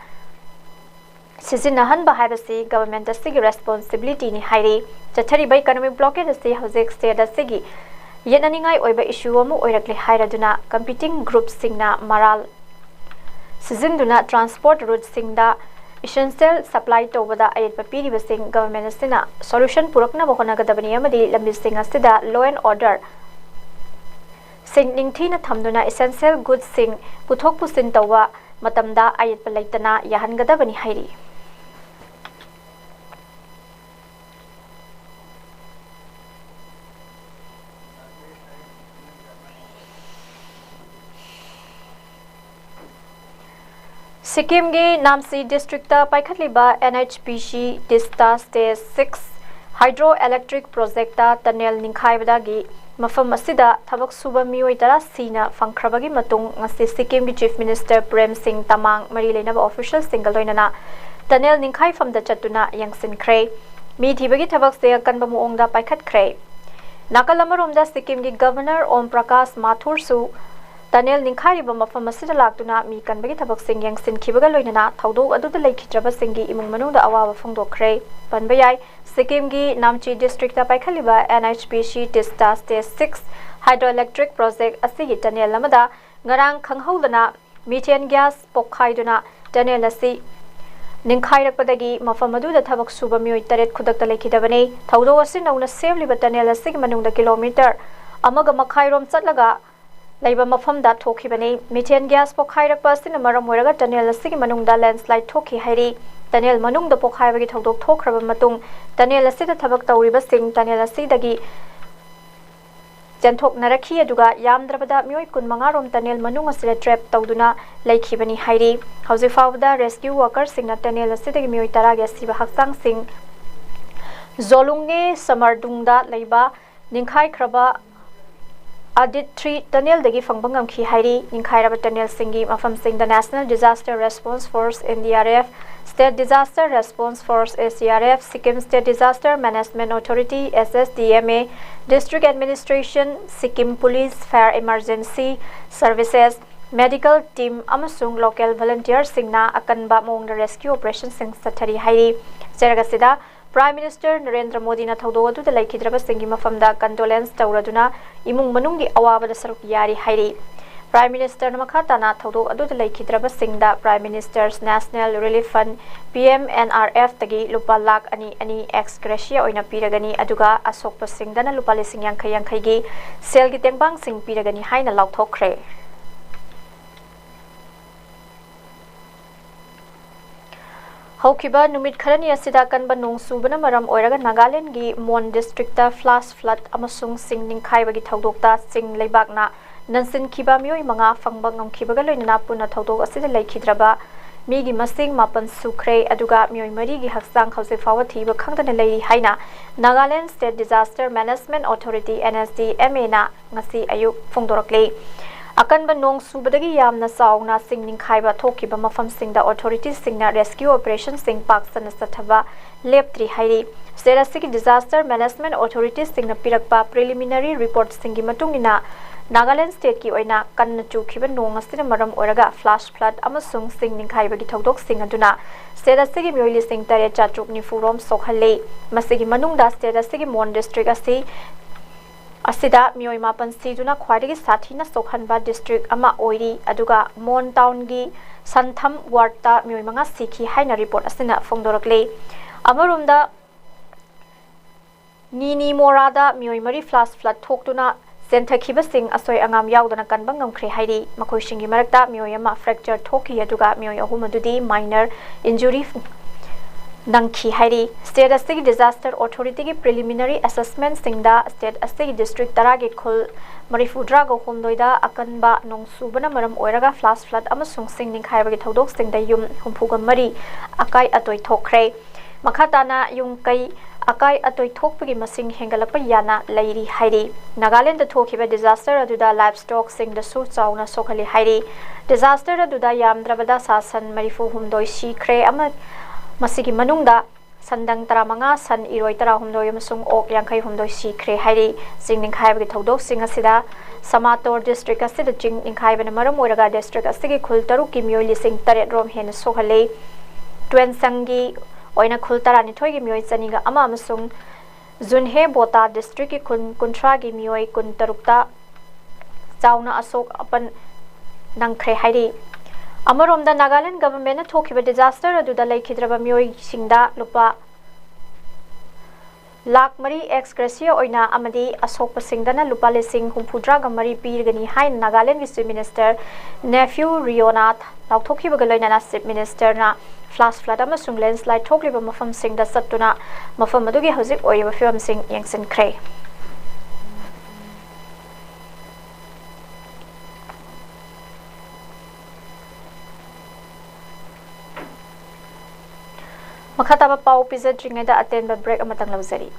ꯁꯤꯖꯤꯟꯅꯍꯟꯕ ꯍꯥꯏꯕꯁꯤ government ꯑꯁꯤꯒꯤ responsibilityꯅꯤ ꯍꯥꯏꯔꯤ꯫ ꯆꯠꯊꯔꯤꯕ economic blockade ꯑꯁꯤ ꯍꯧꯖꯤꯛ state ꯑꯁꯤꯒꯤ ꯌꯦꯠꯅꯅꯤꯡꯉꯥꯏ ꯑꯣꯏꯕ issue ꯑꯃ ꯑꯣꯏꯔꯛꯂꯦ ꯍꯥꯏꯔꯗꯨꯅ competing groupꯁꯤꯡꯅ ꯃꯔꯥꯜ ꯁꯤꯖꯤꯟꯗꯨꯅ transport routeꯁꯤꯡꯗ essential supply ꯇꯧꯕꯗ ꯑꯌꯦꯠꯄ ꯄꯤꯔꯤꯕꯁꯤꯡ government ꯑꯁꯤꯅ solution ꯄꯨꯔꯛꯅꯕ ꯍꯣꯠꯅꯒꯗꯕꯅꯤ ꯑꯃꯗꯤ ꯂꯝꯕꯤꯁꯤꯡ ꯑꯁꯤꯗ law and order ꯁꯤꯡ ꯅꯤꯡꯊꯤꯅ ꯊꯝꯗꯨꯅ essential goodsꯁꯤꯡ ꯄꯨꯊꯣꯛ ꯄꯨꯁꯤꯟ ꯇꯧꯕ ꯃꯇꯝꯗ ꯑꯌꯦꯠꯄ ꯂꯩꯇꯅ ꯌꯥꯍꯟꯒꯗꯕꯅꯤ ꯍꯥꯏꯔꯤ꯫ ꯁꯤꯛꯀꯤꯝꯒꯤ Namchi districtꯇ ꯄꯥꯏꯈꯠꯂꯤꯕ NHPC Teesta Stage six hydroelectric projectꯇ tunnel ꯅꯤꯡꯈꯥꯏꯕꯗꯒꯤ ꯃꯐꯝ ꯑꯁꯤꯗ ꯊꯕꯛ ꯁꯨꯕ ꯃꯤꯑꯣꯏ ꯇꯔꯥ ꯁꯤꯅ ꯐꯪꯈ꯭ꯔꯕꯒꯤ ꯃꯇꯨꯡ, ꯉꯁꯤ ꯁꯤꯛꯀꯤꯝꯒꯤ Chief Minister ꯄ꯭ꯔꯦꯝ ꯁꯤꯡ ꯇꯃꯥꯡ ꯃꯔꯤ ꯂꯩꯅꯕ officialꯁꯤꯡꯒ ꯂꯣꯏꯅꯅ tunnel ꯅꯤꯡꯈꯥꯏꯐꯝꯗ ꯆꯠꯇꯨꯅ ꯌꯦꯡꯁꯤꯟꯈ꯭ꯔꯦ꯫ ꯃꯤ ꯊꯤꯕꯒꯤ ꯊꯕꯛꯁꯦ ꯑꯀꯟꯕ ꯃꯑꯣꯡꯗ ꯄꯥꯏꯈꯠꯈ꯭ꯔꯦ꯫ ꯅꯥꯀꯜ ꯑꯃꯔꯣꯝꯗ ꯁꯤꯛꯀꯤꯝꯒꯤ Governor ꯑꯣꯝ ꯄ꯭ꯔꯀꯥꯁ ꯃꯥꯊꯨꯔꯁꯨ ꯇꯅꯦꯜ ꯅꯤꯡꯈꯥꯏꯔꯤꯕ ꯃꯐꯝ ꯑꯁꯤꯗ ꯂꯥꯛꯇꯨꯅ ꯃꯤ ꯀꯟꯕꯒꯤ ꯊꯕꯛꯁꯤꯡ ꯌꯦꯡꯁꯤꯟꯈꯤꯕꯒ ꯂꯣꯏꯅꯅ ꯊꯧꯗꯣꯛ ꯑꯗꯨꯗ ꯂꯩꯈꯤꯗ꯭ꯔꯕꯁꯤꯡꯒꯤ ꯏꯃꯨꯡ ꯃꯅꯨꯡꯗ ꯑꯋꯥꯕ ꯐꯣꯡꯗꯣꯛꯈ꯭ꯔꯦ꯫ ꯄꯟꯕ ꯌꯥꯏ, ꯁꯤꯛꯀꯤꯝꯒꯤ Namchi district ꯄꯥꯏꯈꯠꯂꯤꯕ N H P C Teesta Stage six hydroelectric project ꯑꯁꯤꯒꯤ ꯇꯅꯦꯜ ꯑꯃꯗ ꯉꯔꯥꯡ ꯈꯪꯍꯧꯗꯅ methane gas ꯄꯣꯈꯥꯏꯗꯨꯅ ꯇꯅꯦꯜ ꯑꯁꯤ ꯅꯤꯡꯈꯥꯏꯔꯛꯄꯗꯒꯤ ꯃꯐꯝ ꯑꯗꯨꯗ ꯊꯕꯛ ꯁꯨꯕ ꯃꯤꯑꯣꯏ ꯇꯔꯦꯠ ꯈꯨꯗꯛꯇ ꯂꯩꯈꯤꯗꯕꯅꯤ꯫ ꯊꯧꯗꯣꯛ ꯑꯁꯤ ꯅꯧꯅ ꯁꯦꯝꯂꯤꯕ ꯇꯅꯦꯜ ꯑꯁꯤꯒꯤ ꯃꯅꯨꯡꯗ ꯀꯤꯂꯣꯃꯤꯇꯔ ꯑꯃꯒ ꯃꯈꯥꯏꯔꯣꯝ ꯆꯠꯂꯒ ꯂꯩꯕ ꯃꯐꯝꯗ ꯊꯣꯛꯈꯤꯕꯅꯤ꯫ Methane gas ꯄꯣꯈꯥꯏꯔꯛꯄ ꯑꯁꯤꯅ ꯃꯔꯝ ꯑꯣꯏꯔꯒ ꯇꯅꯦꯜ ꯑꯁꯤꯒꯤ ꯃꯅꯨꯡꯗ landslide ꯊꯣꯛꯈꯤ ꯍꯥꯏꯔꯤ꯫ ꯇꯅꯦꯜ ꯃꯅꯨꯡꯗ ꯄꯣꯈꯥꯏꯕꯒꯤ ꯊꯧꯗꯣꯛ ꯊꯣꯛꯈ꯭ꯔꯕ ꯃꯇꯨꯡ ꯇꯅꯦꯜ ꯑꯁꯤꯗ ꯊꯕꯛ ꯇꯧꯔꯤꯕꯁꯤꯡ ꯇꯅꯦꯜ ꯑꯁꯤꯗꯒꯤ ꯆꯦꯟꯊꯣꯛꯅꯔꯛꯈꯤ, ꯑꯗꯨꯒ ꯌꯥꯝꯗ꯭ꯔꯕꯗ ꯃꯤꯑꯣꯏ ꯀꯨꯟꯃꯉꯥ ꯔꯣꯝ ꯇꯅꯦꯜ ꯃꯅꯨꯡ ꯑꯁꯤꯗ trap ꯇꯧꯗꯨꯅ ꯂꯩꯈꯤꯕꯅꯤ ꯍꯥꯏꯔꯤ꯫ ꯍꯧꯖꯤꯛ ꯐꯥꯎꯕꯗ rescue workerꯁꯤꯡꯅ ꯇꯅꯦꯜ ꯑꯁꯤꯗꯒꯤ ꯃꯤꯑꯣꯏ ꯇꯔꯥꯒꯤ ꯑꯁꯤꯕ ꯍꯛꯆꯥꯡꯁꯤꯡ ꯖꯣꯂꯨꯡꯉꯦ ꯁꯃꯔꯗꯨꯡꯗ ꯂꯩꯕ ꯅꯤꯡꯈꯥꯏꯈ꯭ꯔꯕ ꯑꯗꯤꯠ three ꯇꯅꯦꯜꯗꯒꯤ ꯐꯪꯕ ꯉꯝꯈꯤ ꯍꯥꯏꯔꯤ꯫ ꯅꯤꯡꯈꯥꯏꯔꯕ ꯇꯅꯦꯜꯁꯤꯡꯒꯤ ꯃꯐꯝꯁꯤꯡꯗ National Disaster Response Force, N D R F, State Disaster Response Force, S D R F, Sikkim State Disaster Management Authority, S S D M A, District Administration, Sikkim Police, Fire Emergency Services, medical team ꯑꯃꯁꯨꯡ local volunteerꯁꯤꯡꯅ ꯑꯀꯟꯕ ꯃꯑꯣꯡꯗ rescue operationꯁꯤꯡ ꯆꯠꯊꯔꯤ ꯍꯥꯏꯔꯤ꯫ ꯆꯦꯔꯛ ꯑꯁꯤꯗ Prime Minister ꯅꯔꯦꯟꯗ꯭ꯔ ꯃꯣꯗꯤꯅ ꯊꯧꯗꯣꯛ ꯑꯗꯨꯗ ꯂꯩꯈꯤꯗ꯭ꯔꯕꯁꯤꯡꯒꯤ ꯃꯐꯝꯗ condolence ꯇꯧꯔꯗꯨꯅ ꯏꯃꯨꯡ ꯃꯅꯨꯡꯒꯤ ꯑꯋꯥꯕꯗ ꯁꯔꯨꯛ ꯌꯥꯔꯤ ꯍꯥꯏꯔꯤ꯫ Prime Ministerꯅ ꯃꯈꯥ ꯇꯥꯅ ꯊꯧꯗꯣꯛ ꯑꯗꯨꯗ ꯂꯩꯈꯤꯗ꯭ꯔꯕꯁꯤꯡꯗ Prime Minister's National Relief Fund, P M N R Fꯇꯒꯤ ꯂꯨꯄꯥ ꯂꯥꯈ ꯑꯅꯤ ꯑꯅꯤ ex gratia ꯑꯣꯏꯅ ꯄꯤꯔꯒꯅꯤ, ꯑꯗꯨꯒ ꯑꯁꯣꯛꯄꯁꯤꯡꯗꯅ ꯂꯨꯄꯥ ꯂꯤꯁꯤꯡ ꯌꯥꯡꯈꯩ ꯌꯥꯡꯈꯩꯒꯤ ꯁꯦꯜꯒꯤ ꯇꯦꯡꯕꯥꯡꯁꯤꯡ ꯄꯤꯔꯒꯅꯤ ꯍꯥꯏꯅ ꯂꯥꯎꯊꯣꯛꯈ꯭ꯔꯦ꯫ ꯍꯧꯈꯤꯕ ꯅꯨꯃꯤꯠ ꯈꯔꯅꯤ ꯑꯁꯤꯗ ꯑꯀꯟꯕ ꯅꯣꯡ ꯆꯨꯕꯅ ꯃꯔꯝ ꯑꯣꯏꯔꯒ ꯅꯥꯒꯥꯂꯦꯟꯗꯒꯤ ꯃꯣꯟ ꯗꯤꯁꯇ꯭ꯔꯤꯛꯇ flash flood ꯑꯃꯁꯨꯡ ꯁꯤꯡ ꯅꯤꯡꯈꯥꯏꯕꯒꯤ ꯊꯧꯗꯣꯛꯇ ꯆꯤꯡ ꯂꯩꯕꯥꯛꯅ ꯅꯟꯁꯤꯟꯈꯤꯕ ꯃꯤꯑꯣꯏ ꯃꯉꯥ ꯐꯪꯕ ꯉꯝꯈꯤꯕꯒ ꯂꯣꯏꯅꯅ ꯄꯨꯟꯅ ꯊꯧꯗꯣꯛ ꯑꯁꯤꯗ ꯂꯩꯈꯤꯗ꯭ꯔꯕ ꯃꯤꯒꯤ ꯃꯁꯤꯡ ꯃꯥꯄꯟ ꯁꯨꯈ꯭ꯔꯦ, ꯑꯗꯨꯒ ꯃꯤꯑꯣꯏ ꯃꯔꯤꯒꯤ ꯍꯛꯆꯥꯡ ꯍꯧꯖꯤꯛ ꯐꯥꯎꯕ ꯊꯤꯕ ꯈꯪꯗꯅ ꯂꯩꯔꯤ ꯍꯥꯏꯅ Nagaland State Disaster Management Authority, N S D M Aꯅ ꯉꯁꯤ ꯑꯌꯨꯛ ꯐꯣꯡꯗꯣꯔꯛꯂꯤ꯫ ꯑꯀꯟꯕ ꯅꯣꯡ ꯆꯨꯕꯗꯒꯤ ꯌꯥꯝꯅ ꯆꯥꯎꯅ ꯆꯤꯡ ꯅꯤꯡꯈꯥꯏꯕ ꯊꯣꯛꯈꯤꯕ ꯃꯐꯝꯁꯤꯡꯗ authoritiesꯁꯤꯡꯅ rescue operationꯁꯤꯡ ꯄꯥꯛ ꯁꯟꯅ ꯆꯠꯊꯕ ꯂꯦꯞꯇ꯭ꯔꯤ ꯍꯥꯏꯔꯤ꯫ State ꯑꯁꯤꯒꯤ Disaster Management Authoritiesꯁꯤꯡꯅ ꯄꯤꯔꯛꯄ preliminary reportꯁꯤꯡꯒꯤ ꯃꯇꯨꯡ ꯏꯟꯅ, ꯅꯥꯒꯥꯂꯦꯟ ꯁ꯭ꯇꯦꯠꯀꯤ ꯑꯣꯏꯅ ꯀꯟꯅ ꯆꯨꯈꯤꯕ ꯅꯣꯡ ꯑꯁꯤꯅ ꯃꯔꯝ ꯑꯣꯏꯔꯒ ꯐ꯭ꯂꯥꯁ ꯐ꯭ꯂꯗ ꯑꯃꯁꯨꯡ ꯁꯤꯡ ꯅꯤꯡꯈꯥꯏꯕꯒꯤ ꯊꯧꯗꯣꯛꯁꯤꯡ ꯑꯗꯨꯅ ꯁ꯭ꯇꯦꯠ ꯑꯁꯤꯒꯤ ꯃꯤꯑꯣꯏ ꯂꯤꯁꯤꯡ ꯇꯔꯦꯠ ꯆꯥꯇ꯭ꯔꯨꯛ ꯅꯤꯐꯨ ꯔꯣꯝ ꯁꯣꯛꯍꯜꯂꯤ꯫ ꯃꯁꯤꯒꯤ ꯃꯅꯨꯡꯗ ꯁ꯭ꯇꯦꯠ ꯑꯁꯤꯒꯤ ꯃꯣꯟ ꯗꯤꯁꯇ꯭ꯔꯤꯛ ꯑꯁꯤ, ꯑꯁꯤꯗ ꯃꯤꯑꯣꯏ ꯃꯥꯄꯟ ꯁꯤꯗꯨꯅ ꯈ꯭ꯋꯥꯏꯗꯒꯤ ꯁꯥꯊꯤꯅ ꯁꯣꯛꯍꯟꯕ ꯗꯤꯁꯇ꯭ꯔꯤꯛ ꯑꯃ ꯑꯣꯏꯔꯤ꯫ ꯑꯗꯨꯒ ꯃꯣꯟ ꯇꯥꯎꯟꯒꯤ ꯁꯟꯊꯝ ꯋꯥꯔꯗꯇ ꯃꯤꯑꯣꯏ ꯃꯉꯥ ꯁꯤꯈꯤ ꯍꯥꯏꯅ ꯔꯤꯄꯣꯔꯠ ꯑꯁꯤꯅ ꯐꯣꯡꯗꯣꯔꯛꯂꯤ꯫ ꯑꯃꯔꯣꯝꯗ, ꯅꯤꯅꯤ ꯃꯣꯔꯥꯗ ꯃꯤꯑꯣꯏ ꯃꯔꯤ ꯐ꯭ꯂꯥꯁ ꯐ꯭ꯂꯗ ꯊꯣꯛꯇꯨꯅ ꯆꯦꯟꯊꯈꯤꯕꯁꯤꯡ ꯑꯁꯣꯏ ꯑꯉꯥꯝ ꯌꯥꯎꯗꯅ ꯀꯟꯕ ꯉꯝꯈ꯭ꯔꯦ ꯍꯥꯏꯔꯤ꯫ ꯃꯈꯣꯏꯁꯤꯡꯒꯤ ꯃꯔꯛꯇ ꯃꯤꯑꯣꯏ ꯑꯃ ꯐ꯭ꯔꯦꯛꯆꯔ ꯊꯣꯛꯈꯤ, ꯑꯗꯨꯒ ꯃꯤꯑꯣꯏ ꯑꯍꯨꯝ ꯑꯗꯨꯗꯤ ꯃꯥꯏꯅꯔ ꯏꯟꯖꯨꯔꯤ ꯅꯪꯈꯤ ꯍꯥꯏꯔꯤ꯫ ꯁ꯭ꯇꯦꯠ ꯑꯁꯤꯒꯤ ꯗꯤꯖꯥꯁꯇꯔ ꯑꯣꯊꯣꯔꯤꯇꯤꯒꯤ ꯄ꯭ꯔꯤꯂꯤꯃꯤꯅꯔꯤ ꯑꯦꯁꯦꯁꯃꯦꯟꯠꯁꯤꯡꯗ ꯁ꯭ꯇꯦꯠ ꯑꯁꯤꯒꯤ ꯗꯤꯁꯇ꯭ꯔꯤꯛ ꯇꯔꯥꯒꯤ ꯈꯨꯜ ꯃꯔꯤꯐꯨꯇꯔꯥꯒ ꯍꯨꯝꯗꯣꯏꯗ ꯑꯀꯟꯕ ꯅꯣꯡ ꯆꯨꯕꯅ ꯃꯔꯝ ꯑꯣꯏꯔꯒ ꯐ꯭ꯂꯥꯁ ꯐ꯭ꯂꯗ ꯑꯃꯁꯨꯡ ꯁꯤꯡ ꯅꯤꯡꯈꯥꯏꯕꯒꯤ ꯊꯧꯗꯣꯛꯁꯤꯡꯗ ꯌꯨꯝ ꯍꯨꯝꯐꯨꯒ ꯃꯔꯤ ꯑꯀꯥꯏ ꯑꯇꯣꯏ ꯊꯣꯛꯈ꯭ꯔꯦ꯫ ꯃꯈꯥ ꯇꯥꯅ ꯌꯨꯝ ꯀꯩ ꯑꯀꯥꯏ ꯑꯇꯣꯏ ꯊꯣꯛꯄꯒꯤ ꯃꯁꯤꯡ ꯍꯦꯟꯒꯠꯂꯛꯄ ꯌꯥꯅ ꯂꯩꯔꯤ ꯍꯥꯏꯔꯤ꯫ ꯅꯥꯒꯥꯂꯦꯟꯗ ꯊꯣꯛꯈꯤꯕ ꯗꯤꯖꯥꯁꯇꯔ ꯑꯗꯨꯗ ꯂꯥꯏꯐ ꯁ꯭ꯇꯣꯛꯁꯤꯡꯗꯁꯨ ꯆꯥꯎꯅ ꯁꯣꯛꯍꯜꯂꯤ ꯍꯥꯏꯔꯤ꯫ ꯗꯤꯖꯥꯁꯇꯔ ꯑꯗꯨꯗ ꯌꯥꯝꯗ꯭ꯔꯕꯗ ꯁꯥ ꯁꯟ ꯃꯔꯤꯐꯨ ꯍꯨꯝꯗꯣꯏ ꯁꯤꯈ꯭ꯔꯦ ꯑꯃ-, ꯃꯁꯤꯒꯤ ꯃꯅꯨꯡꯗ ꯁꯟꯗꯪ ꯇꯔꯥꯃꯉꯥ, ꯁꯟ ꯏꯔꯣꯏ ꯇꯔꯥꯍꯨꯝꯗꯣꯏ ꯑꯃꯁꯨꯡ ꯑꯣꯛ ꯌꯥꯡꯈꯩ ꯍꯨꯝꯗꯣꯏ ꯁꯤꯈ꯭ꯔꯦ ꯍꯥꯏꯔꯤ꯫ ꯆꯤꯡ ꯅꯤꯡꯈꯥꯏꯕꯒꯤ ꯊꯧꯗꯣꯛꯁꯤꯡ ꯑꯁꯤꯗ ꯁꯃꯥꯇꯣꯔ ꯗꯤꯁꯇ꯭ꯔꯤꯛ ꯑꯁꯤꯗ ꯆꯤꯡ ꯅꯤꯡꯈꯥꯏꯕꯅ ꯃꯔꯝ ꯑꯣꯏꯔꯒ ꯗꯤꯁꯇ꯭ꯔꯤꯛ ꯑꯁꯤꯒꯤ ꯈꯨꯜ ꯇꯔꯨꯛꯀꯤ ꯃꯤꯑꯣꯏ ꯂꯤꯁꯤꯡ ꯇꯔꯦꯠ ꯔꯣꯝ ꯍꯦꯟꯅ ꯁꯣꯛꯍꯜꯂꯤ꯫ ꯇ꯭ꯋꯦꯟꯁꯪꯒꯤ ꯑꯣꯏꯅ ꯈꯨꯜ ꯇꯔꯥꯅꯤꯊꯣꯏꯒꯤ ꯃꯤꯑꯣꯏ ꯆꯅꯤꯒ ꯑꯃ ꯑꯃꯁꯨꯡ ꯖꯨꯟꯍꯦ ꯕꯣꯇꯥ ꯗꯤꯁꯇ꯭ꯔꯤꯛꯀꯤ ꯈꯨꯜ ꯀꯨꯟꯊ꯭ꯔꯥꯒꯤ ꯃꯤꯑꯣꯏ ꯀꯨꯟꯇꯔꯨꯛꯇ ꯆꯥꯎꯅ ꯑꯁꯣꯛ ꯑꯄꯟ ꯅꯪꯈ꯭ꯔꯦ ꯍꯥꯏꯔꯤ꯫ ꯑꯃꯔꯣꯝꯗ, ꯅꯥꯒꯥꯂꯦꯟ ꯒꯚꯔꯟꯃꯦꯟꯠꯅ ꯊꯣꯛꯈꯤꯕ ꯗꯤꯖꯥꯁꯇꯔ ꯑꯗꯨꯗ ꯂꯩꯈꯤꯗ꯭ꯔꯕ ꯃꯤꯑꯣꯏꯁꯤꯡꯗ ꯂꯨꯄꯥ ꯂꯥꯈ ꯃꯔꯤ ꯑꯦꯛꯁ ꯒ꯭ꯔꯦꯁꯤꯌꯥ ꯑꯣꯏꯅ ꯑꯃꯗꯤ ꯑꯁꯣꯛꯄꯁꯤꯡꯗꯅ ꯂꯨꯄꯥ ꯂꯤꯁꯤꯡ ꯍꯨꯝꯐꯨꯇꯔꯥꯒ ꯃꯔꯤ ꯄꯤꯔꯒꯅꯤ ꯍꯥꯏꯅ ꯅꯥꯒꯥꯂꯦꯟꯒꯤ ꯆꯤꯐ ꯃꯤꯅꯤꯁꯇꯔ ꯅꯦꯐ꯭ꯌꯨ ꯔꯤꯑꯣꯅ ꯂꯥꯎꯊꯣꯛꯈꯤꯕꯒ ꯂꯣꯏꯅꯅ ꯆꯤꯐ ꯃꯤꯅꯤꯁꯇꯔꯅ ꯐ꯭ꯂꯥꯁ ꯐ꯭ꯂꯗ ꯑꯃꯁꯨꯡ ꯂꯦꯟꯁꯂꯥꯏꯗ ꯊꯣꯛꯂꯤꯕ ꯃꯐꯝꯁꯤꯡꯗ ꯆꯠꯇꯨꯅ ꯃꯐꯝ ꯑꯗꯨꯒꯤ ꯍꯧꯖꯤꯛ ꯑꯣꯏꯔꯤꯕ ꯐꯤꯕꯝꯁꯤꯡ ꯌꯦꯡꯁꯤꯟꯈ꯭ꯔꯦ꯫ ꯃꯈꯥ ꯇꯥꯕ ꯄꯥꯎ ꯄꯤꯖꯗ꯭ꯔꯤꯉꯩꯗ ꯑꯇꯦꯟꯕ ꯕ꯭ꯔꯦꯛ ꯑꯃꯇꯪ ꯂꯧꯖꯔꯤ꯫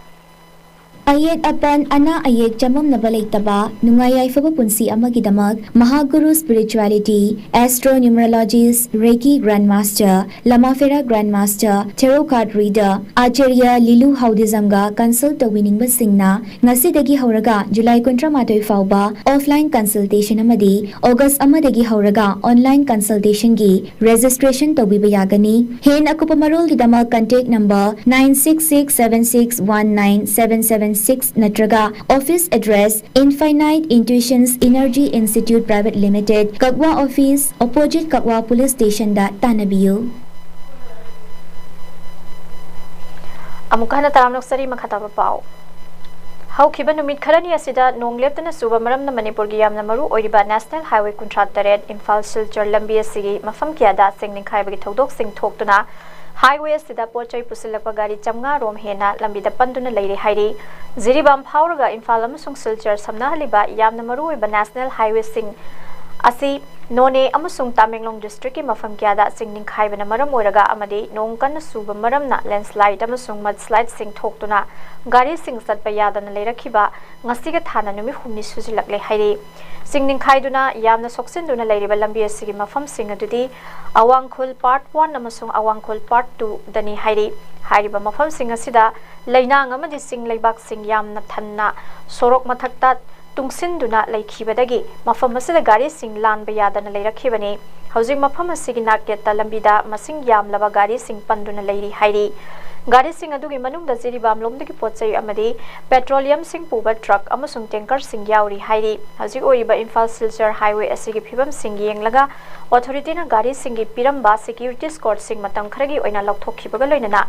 ꯑꯌꯦꯠ ꯑꯄꯟ, ꯑꯅꯥ ꯑꯌꯦꯛ ꯆꯃꯝꯅꯕ ꯂꯩꯇꯕ, ꯅꯨꯡꯉꯥꯏ ꯌꯥꯏꯐꯕ ꯄꯨꯟꯁꯤ ꯑꯃꯒꯤꯗꯃꯛ ꯃꯍꯥꯒꯨꯔꯨ spirituality, astro numerologist, reiki grand master, ꯂꯃꯥꯐꯦꯔꯥ grand master, tarot card reader, Acharya Lilu ꯍꯥꯎꯗꯤꯖꯝꯒ ꯀꯟꯁꯜ ꯇꯧꯕꯤꯅꯤꯡꯕꯁꯤꯡꯅ ꯉꯁꯤꯗꯒꯤ ꯍꯧꯔꯒ ꯖꯨꯂꯥꯏ ꯀꯨꯟꯊ꯭ꯔꯥ ꯃꯥꯊꯣꯏ ꯐꯥꯎꯕ ꯑꯣꯐꯂꯥꯏꯟ ꯀꯟꯁꯜꯇꯦꯁꯟ ꯑꯃꯗꯤ ꯑꯣꯒꯁ ꯑꯃꯗꯒꯤ ꯍꯧꯔꯒ ꯑꯣꯟꯂꯥꯏꯟ ꯀꯟꯁꯜꯇꯦꯁꯟꯒꯤ ꯔꯦꯖꯤꯁꯇ꯭ꯔꯦꯁꯟ ꯇꯧꯕꯤꯕ ꯌꯥꯒꯅꯤ꯫ ꯍꯦꯟꯅ ꯑꯀꯨꯞꯄ ꯃꯔꯣꯜꯒꯤꯗꯃꯛ contact number nine six six seven six one nine seven seven six ꯅꯠꯇ꯭ꯔꯒ office address Infinite Intuitions Energy Institute Private Limited, ꯀꯛꯋꯥ office, opposite ꯀꯛꯋꯥ police stationꯗ ꯇꯥꯟꯅꯕꯤꯌꯨ꯫ ꯑꯃꯨꯛ ꯍꯟꯅ ꯇꯔꯥꯝꯅ ꯑꯣꯛꯆꯔꯤ, ꯃꯈꯥ ꯇꯥꯕ ꯄꯥꯎ꯫ ꯍꯧꯈꯤꯕ ꯅꯨꯃꯤꯠ ꯈꯔꯅꯤ ꯑꯁꯤꯗ ꯅꯣꯡ ꯂꯦꯞꯇꯅ ꯆꯨꯕ ꯃꯔꯝꯅ ꯃꯅꯤꯄꯨꯔꯒꯤ ꯌꯥꯝꯅ ꯃꯔꯨ ꯑꯣꯏꯔꯤꯕ ꯅꯦꯁꯅꯦꯜ ꯍꯥꯏꯋꯦ ꯀꯨꯟꯊ꯭ꯔꯥ ꯇꯔꯦꯠ ꯏꯝꯐꯥꯜ ꯁꯤꯜꯆꯔ ꯂꯝꯕꯤ ꯑꯁꯤꯒꯤ ꯃꯐꯝ ꯀꯌꯥꯗ ꯆꯤꯡ ꯅꯤꯡꯈꯥꯏꯕꯒꯤ ꯊꯧꯗꯣꯛꯁꯤꯡ ꯊꯣꯛꯇꯨꯅ ꯍꯥꯏꯋꯦ ꯑꯁꯤꯗ ꯄꯣꯠ ꯆꯩ ꯄꯨꯁꯤꯜꯂꯛꯄ ꯒꯥꯔꯤ ꯆꯥꯝꯃꯉꯥ ꯔꯣꯝ ꯍꯦꯟꯅ ꯂꯝꯕꯤꯗ ꯄꯟꯗꯨꯅ ꯂꯩꯔꯦ ꯍꯥꯏꯔꯤ꯫ ꯖꯤꯔꯤꯕꯥꯝ ꯐꯥꯎꯔꯒ ꯏꯝꯐꯥꯜ ꯑꯃꯁꯨꯡ ꯁꯤꯜꯆꯔ ꯁꯝꯅꯍꯜꯂꯤꯕ ꯌꯥꯝꯅ ꯃꯔꯨ ꯑꯣꯏꯕ ꯅꯦꯁꯅꯦꯜ ꯍꯥꯏꯋꯦꯁꯤꯡ ꯑꯁꯤ ꯅꯣꯅꯦ ꯑꯃꯁꯨꯡ ꯇꯥꯃꯦꯡꯂꯣꯡ ꯗꯤꯁꯇ꯭ꯔꯤꯛꯀꯤ ꯃꯐꯝ ꯀꯌꯥꯗ ꯆꯤꯡ ꯅꯤꯡꯈꯥꯏꯕꯅ ꯃꯔꯝ ꯑꯣꯏꯔꯒ ꯑꯃꯗꯤ ꯅꯣꯡ ꯀꯟꯅ ꯆꯨꯕ ꯃꯔꯝꯅ ꯂꯦꯟꯁꯂꯥꯏꯠ ꯑꯃꯁꯨꯡ ꯃꯗꯁꯂꯥꯏꯠꯁꯤꯡ ꯊꯣꯛꯇꯨꯅ ꯒꯥꯔꯤꯁꯤꯡ ꯆꯠꯄ ꯌꯥꯗꯅ ꯂꯩꯔꯛꯈꯤꯕ ꯉꯁꯤꯒ ꯊꯥꯅ ꯅꯨꯃꯤꯠ ꯍꯨꯝꯅꯤ ꯁꯨꯖꯤꯜꯂꯛꯂꯦ ꯍꯥꯏꯔꯤ꯫ ꯆꯤꯡ ꯅꯤꯡꯈꯥꯏꯗꯨꯅ ꯌꯥꯝꯅ ꯁꯣꯛꯆꯤꯟꯗꯨꯅ ꯂꯩꯔꯤꯕ ꯂꯝꯕꯤ ꯑꯁꯤꯒꯤ ꯃꯐꯝꯁꯤꯡ ꯑꯗꯨꯗꯤ ꯑꯋꯥꯡꯈꯨꯜ ꯄꯥꯔꯠ ꯋꯥꯟ ꯑꯃꯁꯨꯡ ꯑꯋꯥꯡꯈꯨꯜ ꯄꯥꯔꯠ ꯇꯨꯗꯅꯤ ꯍꯥꯏꯔꯤ꯫ ꯍꯥꯏꯔꯤꯕ ꯃꯐꯝꯁꯤꯡ ꯑꯁꯤꯗ ꯂꯩꯅꯥꯡ ꯑꯃꯗꯤ ꯆꯤꯡ ꯂꯩꯕꯥꯛꯁꯤꯡ ꯌꯥꯝꯅ ꯊꯟꯅ ꯁꯣꯔꯣꯛ ꯃꯊꯛꯇ ꯇꯨꯡꯁꯤꯟꯗꯨꯅ ꯂꯩꯈꯤꯕꯗꯒꯤ ꯃꯐꯝ ꯑꯁꯤꯗ ꯒꯥꯔꯤꯁꯤꯡ ꯂꯥꯟꯕ ꯌꯥꯗꯅ ꯂꯩꯔꯛꯈꯤꯕꯅꯤ꯫ ꯍꯧꯖꯤꯛ ꯃꯐꯝ ꯑꯁꯤꯒꯤ ꯅꯥꯛꯌꯦꯠꯇ ꯂꯝꯕꯤꯗ ꯃꯁꯤꯡ ꯌꯥꯝꯂꯕ ꯒꯥꯔꯤꯁꯤꯡ ꯄꯟꯗꯨꯅ ꯂꯩꯔꯤ ꯍꯥꯏꯔꯤ꯫ ꯒꯥꯔꯤꯁꯤꯡ ꯑꯗꯨꯒꯤ ꯃꯅꯨꯡꯗ ꯖꯤꯔꯤꯕꯥꯝꯂꯣꯝꯗꯒꯤ ꯄꯣꯠ ꯆꯩ ꯑꯃꯗꯤ ꯄꯦꯇ꯭ꯔꯣꯂꯤꯌꯝꯁꯤꯡ ꯄꯨꯕ ꯇ꯭ꯔꯛ ꯑꯃꯁꯨꯡ ꯇꯦꯡꯀꯔꯁꯤꯡ ꯌꯥꯎꯔꯤ ꯍꯥꯏꯔꯤ꯫ ꯍꯧꯖꯤꯛ ꯑꯣꯏꯔꯤꯕ ꯏꯝꯐꯥꯜ ꯁꯤꯜꯆꯔ ꯍꯥꯏꯋꯦ ꯑꯁꯤꯒꯤ ꯐꯤꯕꯝꯁꯤꯡ ꯌꯦꯡꯂꯒ ꯑꯣꯊꯣꯔꯤꯇꯤꯅ ꯒꯥꯔꯤꯁꯤꯡꯒꯤ ꯄꯤꯔꯝꯕ ꯁꯦꯀ꯭ꯌꯨꯔꯤꯇꯤ ꯁ꯭ꯀꯣꯔꯠꯁꯤꯡ ꯃꯇꯝ ꯈꯔꯒꯤ ꯑꯣꯏꯅ ꯂꯧꯊꯣꯛꯈꯤꯕꯒ ꯂꯣꯏꯅꯅ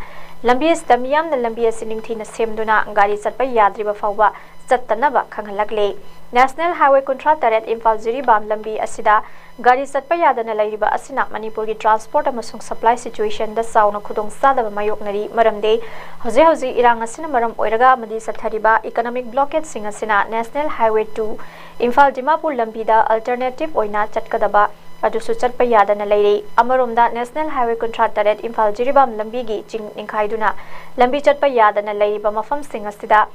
ꯂꯝꯕꯤ ꯑꯁꯤꯗ ꯃꯤꯌꯥꯝꯅ ꯂꯝꯕꯤ ꯑꯁꯤ ꯅꯤꯡꯊꯤꯅ ꯁꯦꯝꯗꯨꯅ ꯒꯥꯔꯤ ꯆꯠꯄ ꯌꯥꯗ꯭ꯔꯤꯕ ꯐꯥꯎꯕ ꯆꯠꯇꯅꯕ ꯈꯪꯍꯜꯂꯛꯂꯤ꯫ ꯅꯦꯁꯅꯦꯜ ꯍꯥꯏꯋꯦ ꯀꯨꯟꯊ꯭ꯔꯥ ꯇꯔꯦꯠ ꯏꯝꯐꯥꯜ ꯖꯤꯔꯤꯕꯥꯝ ꯂꯝꯕꯤ ꯑꯁꯤꯗ ꯒꯥꯔꯤ ꯆꯠꯄ ꯌꯥꯗꯅ ꯂꯩꯔꯤꯕ ꯑꯁꯤꯅ ꯃꯅꯤꯄꯨꯔꯒꯤ ꯇ꯭ꯔꯥꯟꯁꯄꯣꯔꯠ ꯑꯃꯁꯨꯡ ꯁꯄ꯭ꯂꯥꯏ ꯁꯤꯆꯨꯋꯦꯁꯟꯗ ꯆꯥꯎꯅ ꯈꯨꯗꯣꯡꯆꯥꯗꯕ ꯃꯥꯌꯣꯛꯅꯔꯤ꯫ ꯃꯔꯝꯗꯤ ꯍꯧꯖꯤꯛ ꯍꯧꯖꯤꯛ ꯏꯔꯥꯡ ꯑꯁꯤꯅ ꯃꯔꯝ ꯑꯣꯏꯔꯒ ꯑꯃꯗꯤ ꯆꯠꯊꯔꯤꯕ ꯏꯀꯣꯅꯣꯃꯤꯛ ꯕ꯭ꯂꯣꯀꯦꯠꯁꯤꯡ ꯑꯁꯤꯅ national highway two Imphal Dimapur ꯂꯝꯕꯤꯗ ꯑꯜꯇꯔꯅꯦꯇꯤꯚ ꯑꯣꯏꯅ ꯆꯠꯀꯗꯕ ꯑꯗꯨꯁꯨ ꯆꯠꯄ ꯌꯥꯗꯅ ꯂꯩꯔꯤ꯫ ꯑꯃꯔꯣꯝꯗ ꯅꯦꯁꯅꯦꯜ ꯍꯥꯏꯋꯦ ꯀꯨꯟꯊ꯭ꯔꯥ ꯇꯔꯦꯠ ꯏꯝꯐꯥꯜ ꯖꯤꯔꯤꯕꯥꯝ ꯂꯝꯕꯤꯒꯤ ꯆꯤꯡ ꯅꯤꯡꯈꯥꯏꯗꯨꯅ ꯂꯝꯕꯤ ꯆꯠꯄ ꯌꯥꯗꯅ ꯂꯩꯔꯤꯕ ꯃꯐꯝꯁꯤꯡ ꯑꯁꯤꯗ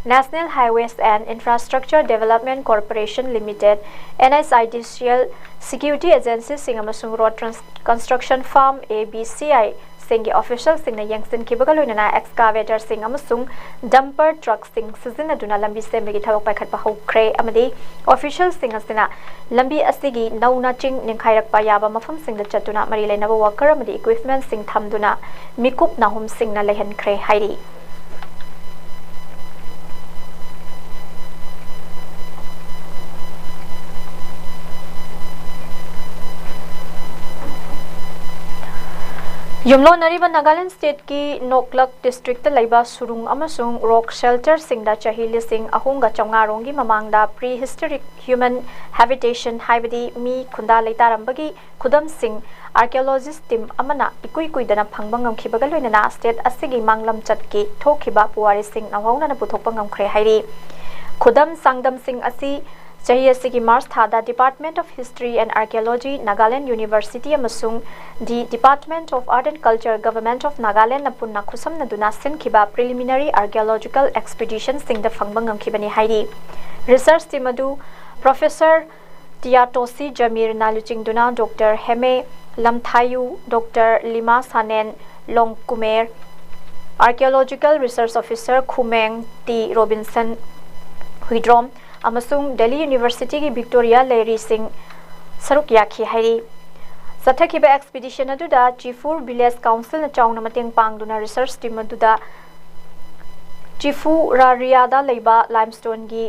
National Highways and Infrastructure Development Corporation Limited, N H I D C L, security agencyꯁꯤꯡ ꯑꯃꯁꯨꯡ road construction firm A B C I ꯁꯤꯡꯒꯤ officialꯁꯤꯡꯅ ꯌꯦꯡꯁꯤꯟꯈꯤꯕꯒ ꯂꯣꯏꯅꯅ excavatorꯁꯤꯡ ꯑꯃꯁꯨꯡ dumper truckꯁꯤꯡ ꯁꯤꯖꯤꯟꯅꯗꯨꯅ ꯂꯝꯕꯤ ꯁꯦꯝꯕꯒꯤ ꯊꯕꯛ ꯄꯥꯏꯈꯠꯄ ꯍꯧꯈ꯭ꯔꯦ ꯑꯃꯗꯤ officialꯁꯤꯡ ꯑꯁꯤꯅ ꯂꯝꯕꯤ ꯑꯁꯤꯒꯤ ꯅꯧꯅ ꯆꯤꯡ ꯅꯤꯡꯈꯥꯏꯔꯛꯄ ꯌꯥꯕ ꯃꯐꯝꯁꯤꯡꯗ ꯆꯠꯇꯨꯅ ꯃꯔꯤ ꯂꯩꯅꯕ worker ꯑꯃꯗꯤ equipmentꯁꯤꯡ ꯊꯝꯗꯨꯅ ꯃꯤꯀꯨꯞ ꯅꯥꯍꯨꯝꯁꯤꯡꯅ ꯂꯩꯍꯟꯈ꯭ꯔꯦ ꯍꯥꯏꯔꯤ꯫ ꯌꯨꯝꯂꯣꯟꯅꯔꯤꯕ ꯅꯥꯒꯥꯂꯦꯟ stateꯀꯤ ꯅꯣꯛꯂꯛ districtꯇ ꯂꯩꯕ ꯁꯨꯔꯨꯡ ꯑꯃꯁꯨꯡ rock shelterꯁꯤꯡꯗ ꯆꯍꯤ ꯂꯤꯁꯤꯡ ꯑꯍꯨꯝꯒ ꯆꯥꯝꯃꯉꯥ ꯔꯣꯝꯒꯤ ꯃꯃꯥꯡꯗ pre-historic human habitation ꯍꯥꯏꯕꯗꯤ ꯃꯤ ꯈꯨꯟꯗꯥ ꯂꯩꯇꯥꯔꯝꯕꯒꯤ ꯈꯨꯗꯝꯁꯤꯡ archaeologist team ꯑꯃꯅ ꯏꯀꯨꯏ ꯀꯨꯏꯗꯅ ꯐꯪꯕ ꯉꯝꯈꯤꯕꯒ ꯂꯣꯏꯅꯅ state ꯑꯁꯤꯒꯤ ꯃꯥꯡꯂꯝꯆꯠꯀꯤ ꯊꯣꯛꯈꯤꯕ ꯄꯨꯋꯥꯔꯤꯁꯤꯡ ꯅꯧꯍꯧꯅꯅ ꯄꯨꯊꯣꯛꯄ ꯉꯝꯈ꯭ꯔꯦ ꯍꯥꯏꯔꯤ꯫ ꯈꯨꯗꯝ ꯆꯥꯡꯗꯝꯁꯤꯡ ꯑꯁꯤ ꯆꯍꯤ ꯑꯁꯤꯒꯤ March ꯊꯥꯗ Department of History and Archaeology, Nagaland University ꯑꯃꯁꯨꯡ the Department of Art and Culture, Government of Nagalandꯅ ꯄꯨꯟꯅ ꯈꯨꯠꯁꯝꯅꯗꯨꯅ ꯁꯤꯟꯈꯤꯕ preliminary archaeological expeditionꯁꯤꯡꯗ ꯐꯪꯕ ꯉꯝꯈꯤꯕꯅꯤ ꯍꯥꯏꯔꯤ꯫ Research team ꯑꯗꯨ Professor ꯇꯤꯌꯥꯇꯣꯁꯤ ꯖꯃꯤꯔꯅ ꯂꯨꯆꯤꯡꯗꯨꯅ Doctor Heme Lamthayu, Doctor Lima Sanen Longkumer, Archaeological Research Officer Khumeng T Robinson Huidrom ꯑꯃꯁꯨꯡ Delhi Universityꯒꯤ Victoria ꯂꯩꯔꯤꯁꯤꯡ ꯁꯔꯨꯛ ꯌꯥꯈꯤ ꯍꯥꯏꯔꯤ꯫ ꯆꯠꯊꯈꯤꯕ expedition ꯑꯗꯨꯗ ꯆꯤꯐꯨꯔ Village Councilꯅ ꯆꯥꯎꯅ ꯃꯇꯦꯡ ꯄꯥꯡꯗꯨꯅ research team ꯑꯗꯨꯗ ꯆꯤꯐꯨꯔꯥꯔꯤꯌꯥꯗ ꯂꯩꯕ limestoneꯒꯤ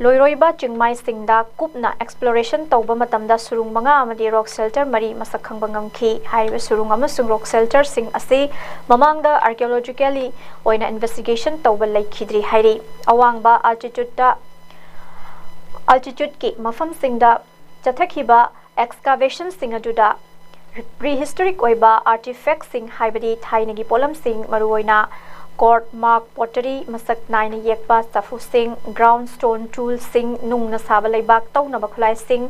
ꯂꯣꯏꯔꯣꯏꯕ ꯆꯤꯡꯃꯥꯏꯁꯤꯡꯗ ꯀꯨꯞꯅ exploration ꯇꯧꯕ ꯃꯇꯝꯗ ꯁꯨꯔꯨꯡ ꯃꯉꯥ ꯑꯃꯗꯤ rock shelter ꯃꯔꯤ ꯃꯁꯛ ꯈꯪꯕ ꯉꯝꯈꯤ꯫ ꯍꯥꯏꯔꯤꯕ ꯁꯨꯔꯨꯡ ꯑꯃꯁꯨꯡ rock shelterꯁꯤꯡ ꯑꯁꯤ ꯃꯃꯥꯡꯗ archaeologically ꯑꯣꯏꯅ investigation ꯇꯧꯕ ꯂꯩꯈꯤꯗ꯭ꯔꯤ ꯍꯥꯏꯔꯤ꯫ ꯑꯋꯥꯡꯕ altitudeꯇ, altitudeꯀꯤ ꯃꯐꯝꯁꯤꯡꯗ ꯆꯠꯊꯈꯤꯕ excavationꯁꯤꯡ ꯑꯗꯨꯗ prehistoric ꯑꯣꯏꯕ artifactꯁꯤꯡ, ꯍꯥꯏꯕꯗꯤ ꯊꯥꯏꯅꯒꯤ ꯄꯣꯠꯂꯝꯁꯤꯡ, ꯃꯔꯨꯑꯣꯏꯅ cord mark pottery, ꯃꯁꯛ ꯅꯥꯏꯅ ꯌꯦꯛꯄ ꯆꯐꯨꯁꯤꯡ, ground stone toolꯁꯤꯡ, ꯅꯨꯡꯅ ꯁꯥꯕ ꯂꯩꯕꯥꯛ ꯇꯧꯅꯕ ꯈꯨꯠꯂꯥꯏꯁꯤꯡ,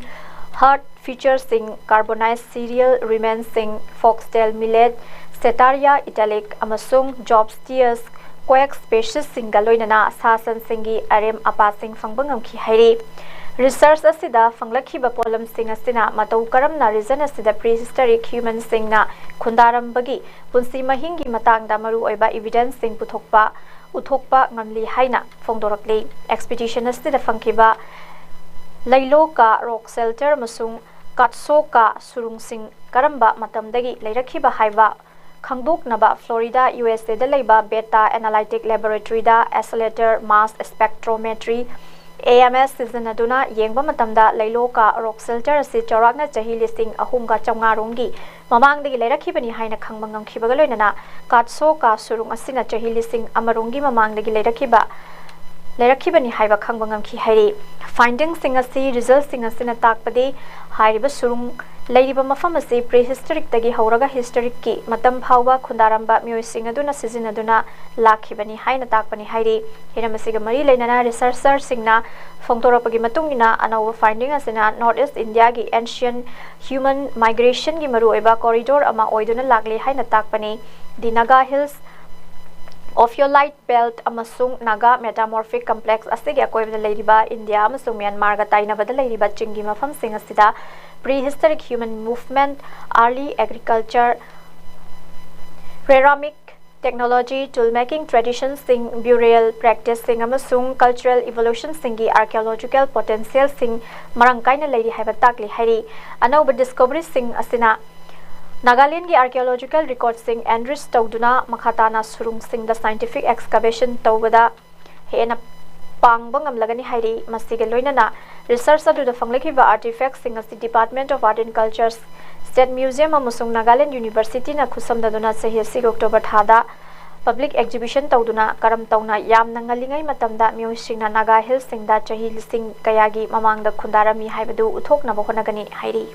hearth featureꯁꯤꯡ, carbonized cereal remainꯁꯤꯡ, foxtail millet, Setaria italica ꯑꯃꯁꯨꯡ Job's tears quack speciesꯁꯤꯡꯒ ꯂꯣꯏꯅꯅ ꯁꯥ ꯁꯟꯁꯤꯡꯒꯤ ꯑꯔꯦꯝ ꯑꯄꯥꯁꯤꯡ ꯐꯪꯕ ꯉꯝꯈꯤ ꯍꯥꯏꯔꯤ꯫ Research ꯑꯁꯤꯗ ꯐꯪꯂꯛꯈꯤꯕ ꯄꯣꯠꯂꯝꯁꯤꯡ ꯑꯁꯤꯅ ꯃꯇꯧ ꯀꯔꯝꯅ region ꯑꯁꯤꯗ prehistoric humanꯁꯤꯡꯅ ꯈꯨꯟꯗꯥꯔꯝꯕꯒꯤ ꯄꯨꯟꯁꯤ ꯃꯍꯤꯡꯒꯤ ꯃꯇꯥꯡꯗ ꯃꯔꯨꯑꯣꯏꯕ evidenceꯁꯤꯡ ꯄꯨꯊꯣꯛꯄ ꯎꯠꯊꯣꯛꯄ ꯉꯝꯂꯤ ꯍꯥꯏꯅ ꯐꯣꯡꯗꯣꯔꯛꯂꯤ꯫ Expedition ꯑꯁꯤꯗ ꯐꯪꯈꯤꯕ ꯂꯩꯂꯣꯀꯥ rock shelter ꯑꯃꯁꯨꯡ ꯀꯥꯠꯁꯣꯀꯥ ꯁꯨꯔꯨꯡꯁꯤꯡ ꯀꯔꯝꯕ ꯃꯇꯝꯗꯒꯤ ꯂꯩꯔꯛꯈꯤꯕ ꯍꯥꯏꯕ ꯈꯪꯗꯣꯛꯅꯕ Florida, USAꯗ ꯂꯩꯕ Beta Analytic Laboratoryꯗ accelerator mass spectrometry, AMS, ꯁꯤꯖꯤꯟꯅꯗꯨꯅ ꯌꯦꯡꯕ ꯃꯇꯝꯗ ꯂꯩꯂꯣꯀꯥ rock shelter ꯑꯁꯤ ꯆꯥꯎꯔꯥꯛꯅ ꯆꯍꯤ ꯂꯤꯁꯤꯡ ꯑꯍꯨꯝꯒ ꯆꯥꯝꯃꯉꯥ ꯔꯣꯝꯒꯤ ꯃꯃꯥꯡꯗꯒꯤ ꯂꯩꯔꯛꯈꯤꯕꯅꯤ ꯍꯥꯏꯅ ꯈꯪꯕ ꯉꯝꯈꯤꯕꯒ ꯂꯣꯏꯅꯅ ꯀꯥꯠꯁꯣꯀꯥ ꯁꯨꯔꯨꯡ ꯑꯁꯤꯅ ꯆꯍꯤ ꯂꯤꯁꯤꯡ ꯑꯃ ꯔꯣꯝꯒꯤ ꯃꯃꯥꯡꯗꯒꯤ ꯂꯩꯔꯛꯈꯤꯕ ꯂꯩꯔꯛꯈꯤꯕꯅꯤ ꯍꯥꯏꯕ ꯈꯪꯕ ꯉꯝꯈꯤ ꯍꯥꯏꯔꯤ꯫ Findingꯁꯤꯡ ꯑꯁꯤ, resultꯁꯤꯡ ꯑꯁꯤꯅ ꯇꯥꯛꯄꯗꯤ ꯍꯥꯏꯔꯤꯕ ꯁꯨꯔꯨꯡ ꯂꯩꯔꯤꯕ ꯃꯐꯝ ꯑꯁꯤ prehistoricꯇꯒꯤ ꯍꯧꯔꯒ historicꯀꯤ ꯃꯇꯝ ꯐꯥꯎꯕ ꯈꯨꯟꯗꯥꯔꯝꯕ ꯃꯤꯑꯣꯏꯁꯤꯡ ꯑꯗꯨꯅ ꯁꯤꯖꯤꯟꯅꯗꯨꯅ ꯂꯥꯛꯈꯤꯕꯅꯤ ꯍꯥꯏꯅ ꯇꯥꯛꯄꯅꯤ ꯍꯥꯏꯔꯤ꯫ ꯍꯤꯔꯝ ꯑꯁꯤꯒ ꯃꯔꯤ ꯂꯩꯅꯅ researcherꯁꯤꯡꯅ ꯐꯣꯡꯗꯣꯔꯛꯄꯒꯤ ꯃꯇꯨꯡ ꯏꯟꯅ, ꯑꯅꯧꯕ finding ꯑꯁꯤꯅ North East Indiaꯒꯤ ancient human migrationꯒꯤ ꯃꯔꯨꯑꯣꯏꯕ corridor ꯑꯃ ꯑꯣꯏꯗꯨꯅ ꯂꯥꯛꯂꯤ ꯍꯥꯏꯅ ꯇꯥꯛꯄꯅꯤ꯫ The Naga Hills Ophiolite Belt ꯑꯃꯁꯨꯡ Naga Metamorphic Complex ꯑꯁꯤꯒꯤ ꯑꯀꯣꯏꯕꯗ ꯂꯩꯔꯤꯕ ꯏꯟꯗꯤꯌꯥ ꯑꯃꯁꯨꯡ ꯃ꯭ꯌꯥꯟꯃꯥꯔꯒ ꯇꯥꯏꯅꯕꯗ ꯂꯩꯔꯤꯕ ꯆꯤꯡꯒꯤ ꯃꯐꯝꯁꯤꯡ ꯑꯁꯤꯗ prehistoric human movement, early agriculture, ceramic technology, tool making traditionꯁꯤꯡ, burial practiceꯁꯤꯡ ꯑꯃꯁꯨꯡ cultural evolutionꯁꯤꯡꯒꯤ archaeological potentialꯁꯤꯡ ꯃꯔꯥꯡ ꯀꯥꯏꯅ ꯂꯩꯔꯤ ꯍꯥꯏꯕ ꯇꯥꯛꯂꯤ ꯍꯥꯏꯔꯤ꯫ ꯑꯅꯧꯕ discoveryꯁꯤꯡ ꯑꯁꯤꯅ ꯅꯥꯒꯥꯂꯦꯟꯒꯤ archaeological recordꯁꯤꯡ enrich ꯇꯧꯗꯨꯅ ꯃꯈꯥ ꯇꯥꯅ ꯁꯨꯔꯨꯡꯁꯤꯡꯗ scientific excavation ꯇꯧꯕꯗ ꯍꯦꯟꯅ ꯄꯥꯡꯕ ꯉꯝꯂꯒꯅꯤ ꯍꯥꯏꯔꯤ꯫ ꯃꯁꯤꯒ ꯂꯣꯏꯅꯅ research ꯑꯗꯨꯗ ꯐꯪꯂꯛꯈꯤꯕ artifactꯁꯤꯡ ꯑꯁꯤ Department of Art and Culture, State Museum ꯑꯃꯁꯨꯡ Nagaland Universityꯅ ꯈꯨꯠꯁꯝꯅꯗꯨꯅ ꯆꯍꯤ ꯑꯁꯤꯒꯤ October ꯊꯥꯗ public exhibition ꯇꯧꯗꯨꯅ ꯀꯔꯝ ꯇꯧꯅ ꯌꯥꯝꯅ ꯉꯜꯂꯤꯉꯩ ꯃꯇꯝꯗ ꯃꯤꯑꯣꯏꯁꯤꯡꯅ ꯅꯥꯒꯥ ꯍꯤꯜꯁꯤꯡꯗ ꯆꯍꯤ ꯂꯤꯁꯤꯡ ꯀꯌꯥꯒꯤ ꯃꯃꯥꯡꯗ ꯈꯨꯟꯗꯥꯔꯝꯃꯤ ꯍꯥꯏꯕꯗꯨ ꯎꯠꯊꯣꯛꯅꯕ ꯍꯣꯠꯅꯒꯅꯤ ꯍꯥꯏꯔꯤ꯫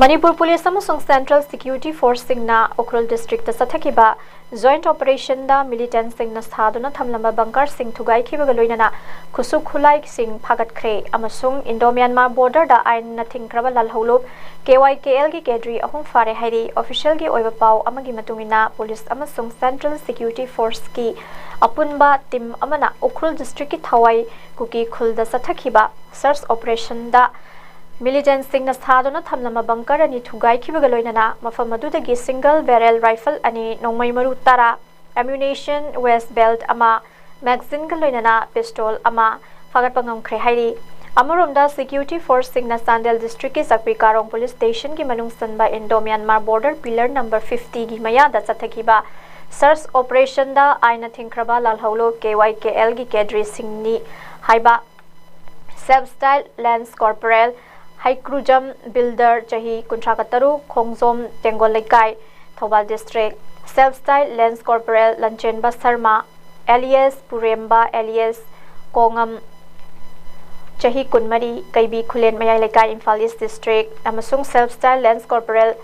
ꯃꯅꯤꯄꯨꯔ ꯄꯨꯂꯤꯁ ꯑꯃꯁꯨꯡ Central Security Forceꯁꯤꯡꯅ ꯎꯈ꯭ꯔꯨꯜ districtꯇ ꯆꯠꯊꯈꯤꯕ Joint Operationꯗ militantꯁꯤꯡꯅ ꯁꯥꯗꯨꯅ ꯊꯝꯂꯝꯕ bunkerꯁꯤꯡ ꯊꯨꯒꯥꯏꯈꯤꯕꯒ ꯂꯣꯏꯅꯅ ꯈꯨꯠꯁꯨ ꯈꯨꯠꯂꯥꯏꯁꯤꯡ ꯐꯥꯒꯠꯈ꯭ꯔꯦ ꯑꯃꯁꯨꯡ Indo-Myanmar borderꯗ ꯑꯥꯏꯟꯅ ꯊꯤꯡꯈ꯭ꯔꯕ ꯂꯥꯜꯍꯧꯂꯨꯞ KYKLꯒꯤ cadre ꯑꯍꯨꯝ ꯐꯥꯔꯦ ꯍꯥꯏꯔꯤ꯫ Officialꯒꯤ ꯑꯣꯏꯕ ꯄꯥꯎ ꯑꯃꯒꯤ ꯃꯇꯨꯡ ꯏꯟꯅ, police ꯑꯃꯁꯨꯡ Central Security Forceꯀꯤ ꯑꯄꯨꯟꯕ team ꯑꯃꯅ ꯎꯈ꯭ꯔꯨꯜ districtꯀꯤ ꯊꯋꯥꯏ ꯀꯨꯀꯤ ꯈꯨꯜꯗ ꯆꯠꯊꯈꯤꯕ search operationꯗ militantꯁꯤꯡꯅ ꯁꯥꯗꯨꯅ ꯊꯝꯂꯝꯕ bunker ꯑꯅꯤ ꯊꯨꯒꯥꯏꯈꯤꯕꯒ ꯂꯣꯏꯅꯅ ꯃꯐꯝ ꯑꯗꯨꯗꯒꯤ single barrel rifle ꯑꯅꯤ, ꯅꯣꯡꯃꯩ ꯃꯔꯨ ꯇꯔꯥ, ammunition waste belt ꯑꯃ, magazineꯒ ꯂꯣꯏꯅꯅ pistol ꯑꯃ ꯐꯥꯒꯠꯄ ꯉꯝꯈ꯭ꯔꯦ ꯍꯥꯏꯔꯤ꯫ ꯑꯃꯔꯣꯝꯗ, security forceꯁꯤꯡꯅ ꯆꯥꯟꯗꯦꯜ districtꯀꯤ ꯆꯥꯛꯄꯤ ꯀꯥꯔꯣꯡ police stationꯒꯤ ꯃꯅꯨꯡ ꯆꯟꯕ Indo-Myanmar border pillar number fiftyꯒꯤ ꯃꯌꯥꯗ ꯆꯠꯊꯈꯤꯕ search operationꯗ ꯑꯥꯏꯟꯅ ꯊꯤꯡꯈ꯭ꯔꯕ ꯂꯥꯜꯍꯧꯂꯨꯞ KYKLꯒꯤ cadreꯁꯤꯡꯅꯤ ꯍꯥꯏꯕ self style Lance Corporal Heikrujam Bilder, ꯆꯍꯤ ꯀꯨꯟꯊ꯭ꯔꯥꯒ ꯇꯔꯨꯛ, ꯈꯣꯡꯖꯣꯝ ꯇꯦꯡꯒꯣꯜ ꯂꯩꯀꯥꯏ, Thoubal district, self style Lance Corporal ꯂꯟꯆꯦꯟꯕ Sharma alias ꯄꯨꯔꯦꯝꯕ alias ꯀꯣꯉꯝ, ꯆꯍꯤ ꯀꯨꯟꯃꯔꯤ, ꯀꯩꯕꯤ ꯈꯨꯂꯦꯟ ꯃꯌꯥꯏ ꯂꯩꯀꯥꯏ, ꯏꯝꯐꯥꯜ East district, ꯑꯃꯁꯨꯡ self style Lance Corporal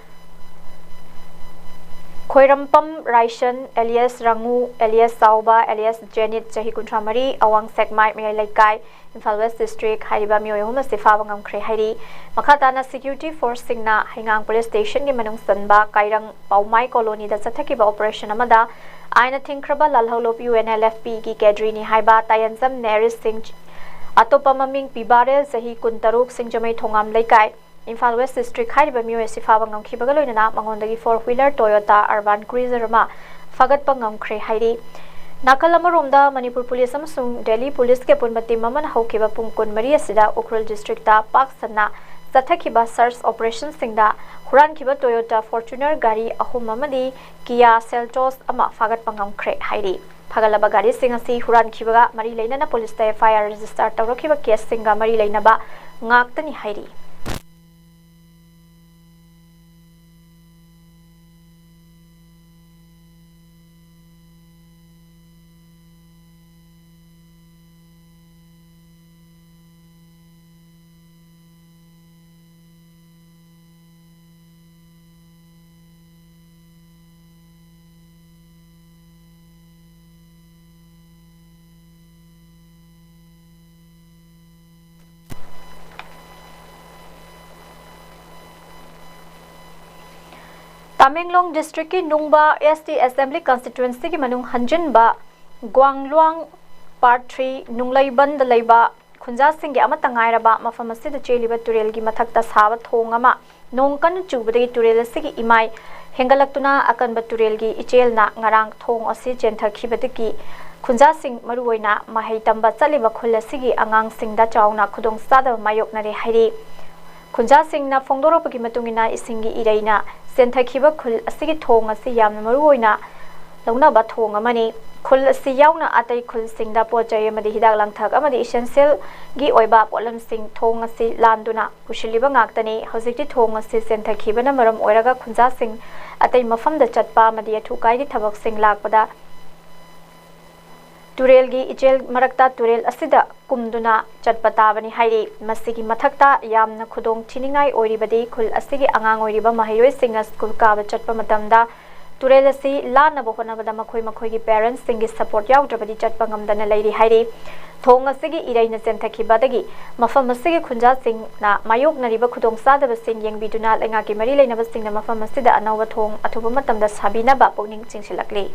ꯈꯣꯏꯔꯝꯄꯝ ꯔꯥꯏꯁꯟ alias ꯔꯥꯉꯨ alias ꯆꯥꯎꯕ alias ꯖꯦꯅꯤꯠ, ꯆꯍꯤ ꯀꯨꯟꯊ꯭ꯔꯥ ꯃꯔꯤ, ꯑꯋꯥꯡ ꯁꯦꯛꯃꯥꯏ ꯃꯌꯥꯏ ꯂꯩꯀꯥꯏ, ꯏꯝꯐꯥꯜ West district ꯍꯥꯏꯔꯤꯕ ꯃꯤꯑꯣꯏ ꯑꯍꯨꯝ ꯑꯁꯤ ꯐꯥꯕ ꯉꯝꯈ꯭ꯔꯦ ꯍꯥꯏꯔꯤ꯫ ꯃꯈꯥ ꯇꯥꯅ security forceꯁꯤꯡꯅ ꯍꯩꯉꯥꯡ police stationꯒꯤ ꯃꯅꯨꯡ ꯆꯟꯕ ꯀꯥꯏꯔꯪ ꯄꯥꯎꯃꯥꯏ colonyꯗ ꯆꯠꯊꯈꯤꯕ operation ꯑꯃꯗ ꯑꯥꯏꯟꯅ ꯊꯤꯡꯈ꯭ꯔꯕ ꯂꯥꯜꯍꯧꯂꯨꯞ UNLFPꯒꯤ cadreꯅꯤ ꯍꯥꯏꯕ ꯇꯥꯌꯟꯖꯝ ꯅꯦꯔꯤꯁ ꯁꯤꯡ, ꯑꯇꯣꯞꯄ ꯃꯃꯤꯡ ꯄꯤꯕꯥꯔꯦꯜ, ꯆꯍꯤ ꯀꯨꯟꯇꯔꯨꯛ, ꯁꯤꯡꯖꯃꯩ ꯊꯣꯉꯥꯝ ꯂꯩꯀꯥꯏ, ꯏꯝꯐꯥꯜ West district ꯍꯥꯏꯔꯤꯕ ꯃꯤꯑꯣꯏ ꯑꯁꯤ ꯐꯥꯕ ꯉꯝꯈꯤꯕꯒ ꯂꯣꯏꯅꯅ ꯃꯉꯣꯟꯗꯒꯤ four wheeler Toyota Urban Cruiser ꯑꯃ ꯐꯥꯒꯠꯄ ꯉꯝꯈ꯭ꯔꯦ ꯍꯥꯏꯔꯤ꯫ ꯅꯥꯀꯜ ꯑꯃꯔꯣꯝꯗ, ꯃꯅꯤꯄꯨꯔ police ꯑꯃꯁꯨꯡ ꯗꯦꯜꯂꯤ policeꯀꯤ ꯑꯄꯨꯟꯕ team ꯑꯃꯅ ꯍꯧꯈꯤꯕ ꯄꯨꯡ ꯀꯨꯟꯃꯔꯤ ꯑꯁꯤꯗ ꯎꯈ꯭ꯔꯨꯜ districtꯇ ꯄꯥꯛ ꯁꯟꯅ ꯆꯠꯊꯈꯤꯕ search operationꯁꯤꯡꯗ ꯍꯨꯔꯥꯟꯈꯤꯕ Toyota Fortuner ꯒꯥꯔꯤ ꯑꯍꯨꯝ ꯑꯃꯗꯤ Kia Seltos ꯑꯃ ꯐꯥꯒꯠꯄ ꯉꯝꯈ꯭ꯔꯦ ꯍꯥꯏꯔꯤ꯫ ꯐꯥꯒꯠꯂꯕ ꯒꯥꯔꯤꯁꯤꯡ ꯑꯁꯤ ꯍꯨꯔꯥꯟꯈꯤꯕꯒ ꯃꯔꯤ ꯂꯩꯅꯅ policeꯇ FIR register ꯇꯧꯔꯛꯈꯤꯕ caseꯁꯤꯡꯒ ꯃꯔꯤ ꯂꯩꯅꯕ ꯉꯥꯛꯇꯅꯤ ꯍꯥꯏꯔꯤ꯫ ꯇꯃꯦꯡꯂꯣꯡ ꯗꯤꯁꯇ꯭ꯔꯤꯛꯀꯤ ꯅꯨꯡꯕ ꯑꯦꯁ ꯇꯤ ꯑꯦꯁꯦꯝꯕ꯭ꯂꯤ ꯀꯟꯁꯇꯤꯇ꯭ꯋꯦꯟꯁꯤꯒꯤ ꯃꯅꯨꯡ ꯍꯟꯖꯤꯟꯕ ꯒ꯭ꯋꯥꯡꯂꯨꯋꯥꯡ ꯄꯥꯔꯠ ꯊ꯭ꯔꯤ ꯅꯨꯡꯂꯩꯕꯟꯗ ꯂꯩꯕ ꯈꯨꯟꯖꯥꯁꯤꯡꯒꯤ ꯑꯃꯠꯇ ꯉꯥꯏꯔꯕ ꯃꯐꯝ ꯑꯁꯤꯗ ꯆꯦꯜꯂꯤꯕ ꯇꯨꯔꯦꯜꯒꯤ ꯃꯊꯛꯇ ꯁꯥꯕ ꯊꯣꯡ ꯑꯃ ꯅꯣꯡ ꯀꯟꯅ ꯆꯨꯕꯗꯒꯤ ꯇꯨꯔꯦꯜ ꯑꯁꯤꯒꯤ ꯏꯃꯥꯏ ꯍꯦꯟꯒꯠꯂꯛꯇꯨꯅ ꯑꯀꯟꯕ ꯇꯨꯔꯦꯜꯒꯤ ꯏꯆꯦꯜꯅ ꯉꯔꯥꯡ ꯊꯣꯡ ꯑꯁꯤ ꯆꯦꯟꯊꯈꯤꯕꯗꯒꯤ ꯈꯨꯟꯖꯥꯁꯤꯡ, ꯃꯔꯨꯑꯣꯏꯅ ꯃꯍꯩ ꯇꯝꯕ ꯆꯠꯂꯤꯕ ꯈꯨꯜ ꯑꯁꯤꯒꯤ ꯑꯉꯥꯡꯁꯤꯡꯗ ꯆꯥꯎꯅ ꯈꯨꯗꯣꯡꯆꯥꯗꯕ ꯃꯥꯌꯣꯛꯅꯔꯦ ꯍꯥꯏꯔꯤ꯫ ꯈꯨꯟꯖꯥꯁꯤꯡꯅ ꯐꯣꯡꯗꯣꯔꯛꯄꯒꯤ ꯃꯇꯨꯡ ꯏꯟꯅ, ꯏꯁꯤꯡꯒꯤ ꯏꯔꯩꯅ ꯆꯦꯟꯊꯈꯤꯕ ꯈꯨꯜ ꯑꯁꯤꯒꯤ ꯊꯣꯡ ꯑꯁꯤ ꯌꯥꯝꯅ ꯃꯔꯨꯑꯣꯏꯅ ꯂꯧꯅꯕ ꯊꯣꯡ ꯑꯃꯅꯤ꯫ ꯈꯨꯜ ꯑꯁꯤ ꯌꯥꯎꯅ ꯑꯇꯩ ꯈꯨꯜꯁꯤꯡꯗ ꯄꯣꯠ ꯆꯩ ꯑꯃꯗꯤ ꯍꯤꯗꯥꯛ ꯂꯥꯡꯊꯛ ꯑꯃꯗꯤ ꯏꯁꯦꯟꯁꯤꯌꯦꯜꯒꯤ ꯑꯣꯏꯕ ꯄꯣꯠꯂꯝꯁꯤꯡ ꯊꯣꯡ ꯑꯁꯤ ꯂꯥꯟꯗꯨꯅ ꯄꯨꯁꯤꯜꯂꯤꯕ ꯉꯥꯛꯇꯅꯤ꯫ ꯍꯧꯖꯤꯛꯇꯤ ꯊꯣꯡ ꯑꯁꯤ ꯆꯦꯟꯊꯈꯤꯕꯅ ꯃꯔꯝ ꯑꯣꯏꯔꯒ ꯈꯨꯟꯖꯥꯁꯤꯡ ꯑꯇꯩ ꯃꯐꯝꯗ ꯆꯠꯄ ꯑꯃꯗꯤ ꯑꯊꯨ ꯑꯀꯥꯏꯒꯤ ꯊꯕꯛꯁꯤꯡ ꯂꯥꯛꯄꯗ ꯇꯨꯔꯦꯜꯒꯤ ꯏꯆꯦꯜ ꯃꯔꯛꯇ ꯇꯨꯔꯦꯜ ꯑꯁꯤꯗ ꯀꯨꯝꯗꯨꯅ ꯆꯠꯄ ꯇꯥꯕꯅꯤ ꯍꯥꯏꯔꯤ꯫ ꯃꯁꯤꯒꯤ ꯃꯊꯛꯇ ꯌꯥꯝꯅ ꯈꯨꯗꯣꯡ ꯊꯤꯅꯤꯡꯉꯥꯏ ꯑꯣꯏꯔꯤꯕꯗꯤ ꯈꯨꯜ ꯑꯁꯤꯒꯤ ꯑꯉꯥꯡ ꯑꯣꯏꯔꯤꯕ ꯃꯍꯩꯔꯣꯏꯁꯤꯡꯅ ꯁ꯭ꯀꯨꯜ ꯀꯥꯕ ꯆꯠꯄ ꯃꯇꯝꯗ ꯇꯨꯔꯦꯜ ꯑꯁꯤ ꯂꯥꯟꯅꯕ ꯍꯣꯠꯅꯕꯗ ꯃꯈꯣꯏ ꯃꯈꯣꯏꯒꯤ ꯄꯦꯔꯦꯟꯁꯁꯤꯡꯒꯤ ꯁꯄꯣꯔꯠ ꯌꯥꯎꯗ꯭ꯔꯕꯗꯤ ꯆꯠꯄ ꯉꯝꯗꯅ ꯂꯩꯔꯤ ꯍꯥꯏꯔꯤ꯫ ꯊꯣꯡ ꯑꯁꯤꯒꯤ ꯏꯔꯩꯅ ꯆꯦꯟꯊꯈꯤꯕꯗꯒꯤ ꯃꯐꯝ ꯑꯁꯤꯒꯤ ꯈꯨꯟꯖꯥꯁꯤꯡꯅ ꯃꯥꯌꯣꯛꯅꯔꯤꯕ ꯈꯨꯗꯣꯡꯆꯥꯗꯕꯁꯤꯡ ꯌꯦꯡꯕꯤꯗꯨꯅ ꯂꯩꯉꯥꯛꯀꯤ ꯃꯔꯤ ꯂꯩꯅꯕꯁꯤꯡꯅ ꯃꯐꯝ ꯑꯁꯤꯗ ꯑꯅꯧꯕ ꯊꯣꯡ ꯑꯊꯨꯕ ꯃꯇꯝꯗ ꯁꯥꯕꯤꯅꯕ ꯄꯨꯛꯅꯤꯡ ꯆꯤꯡꯁꯤꯜꯂꯛꯂꯤ꯫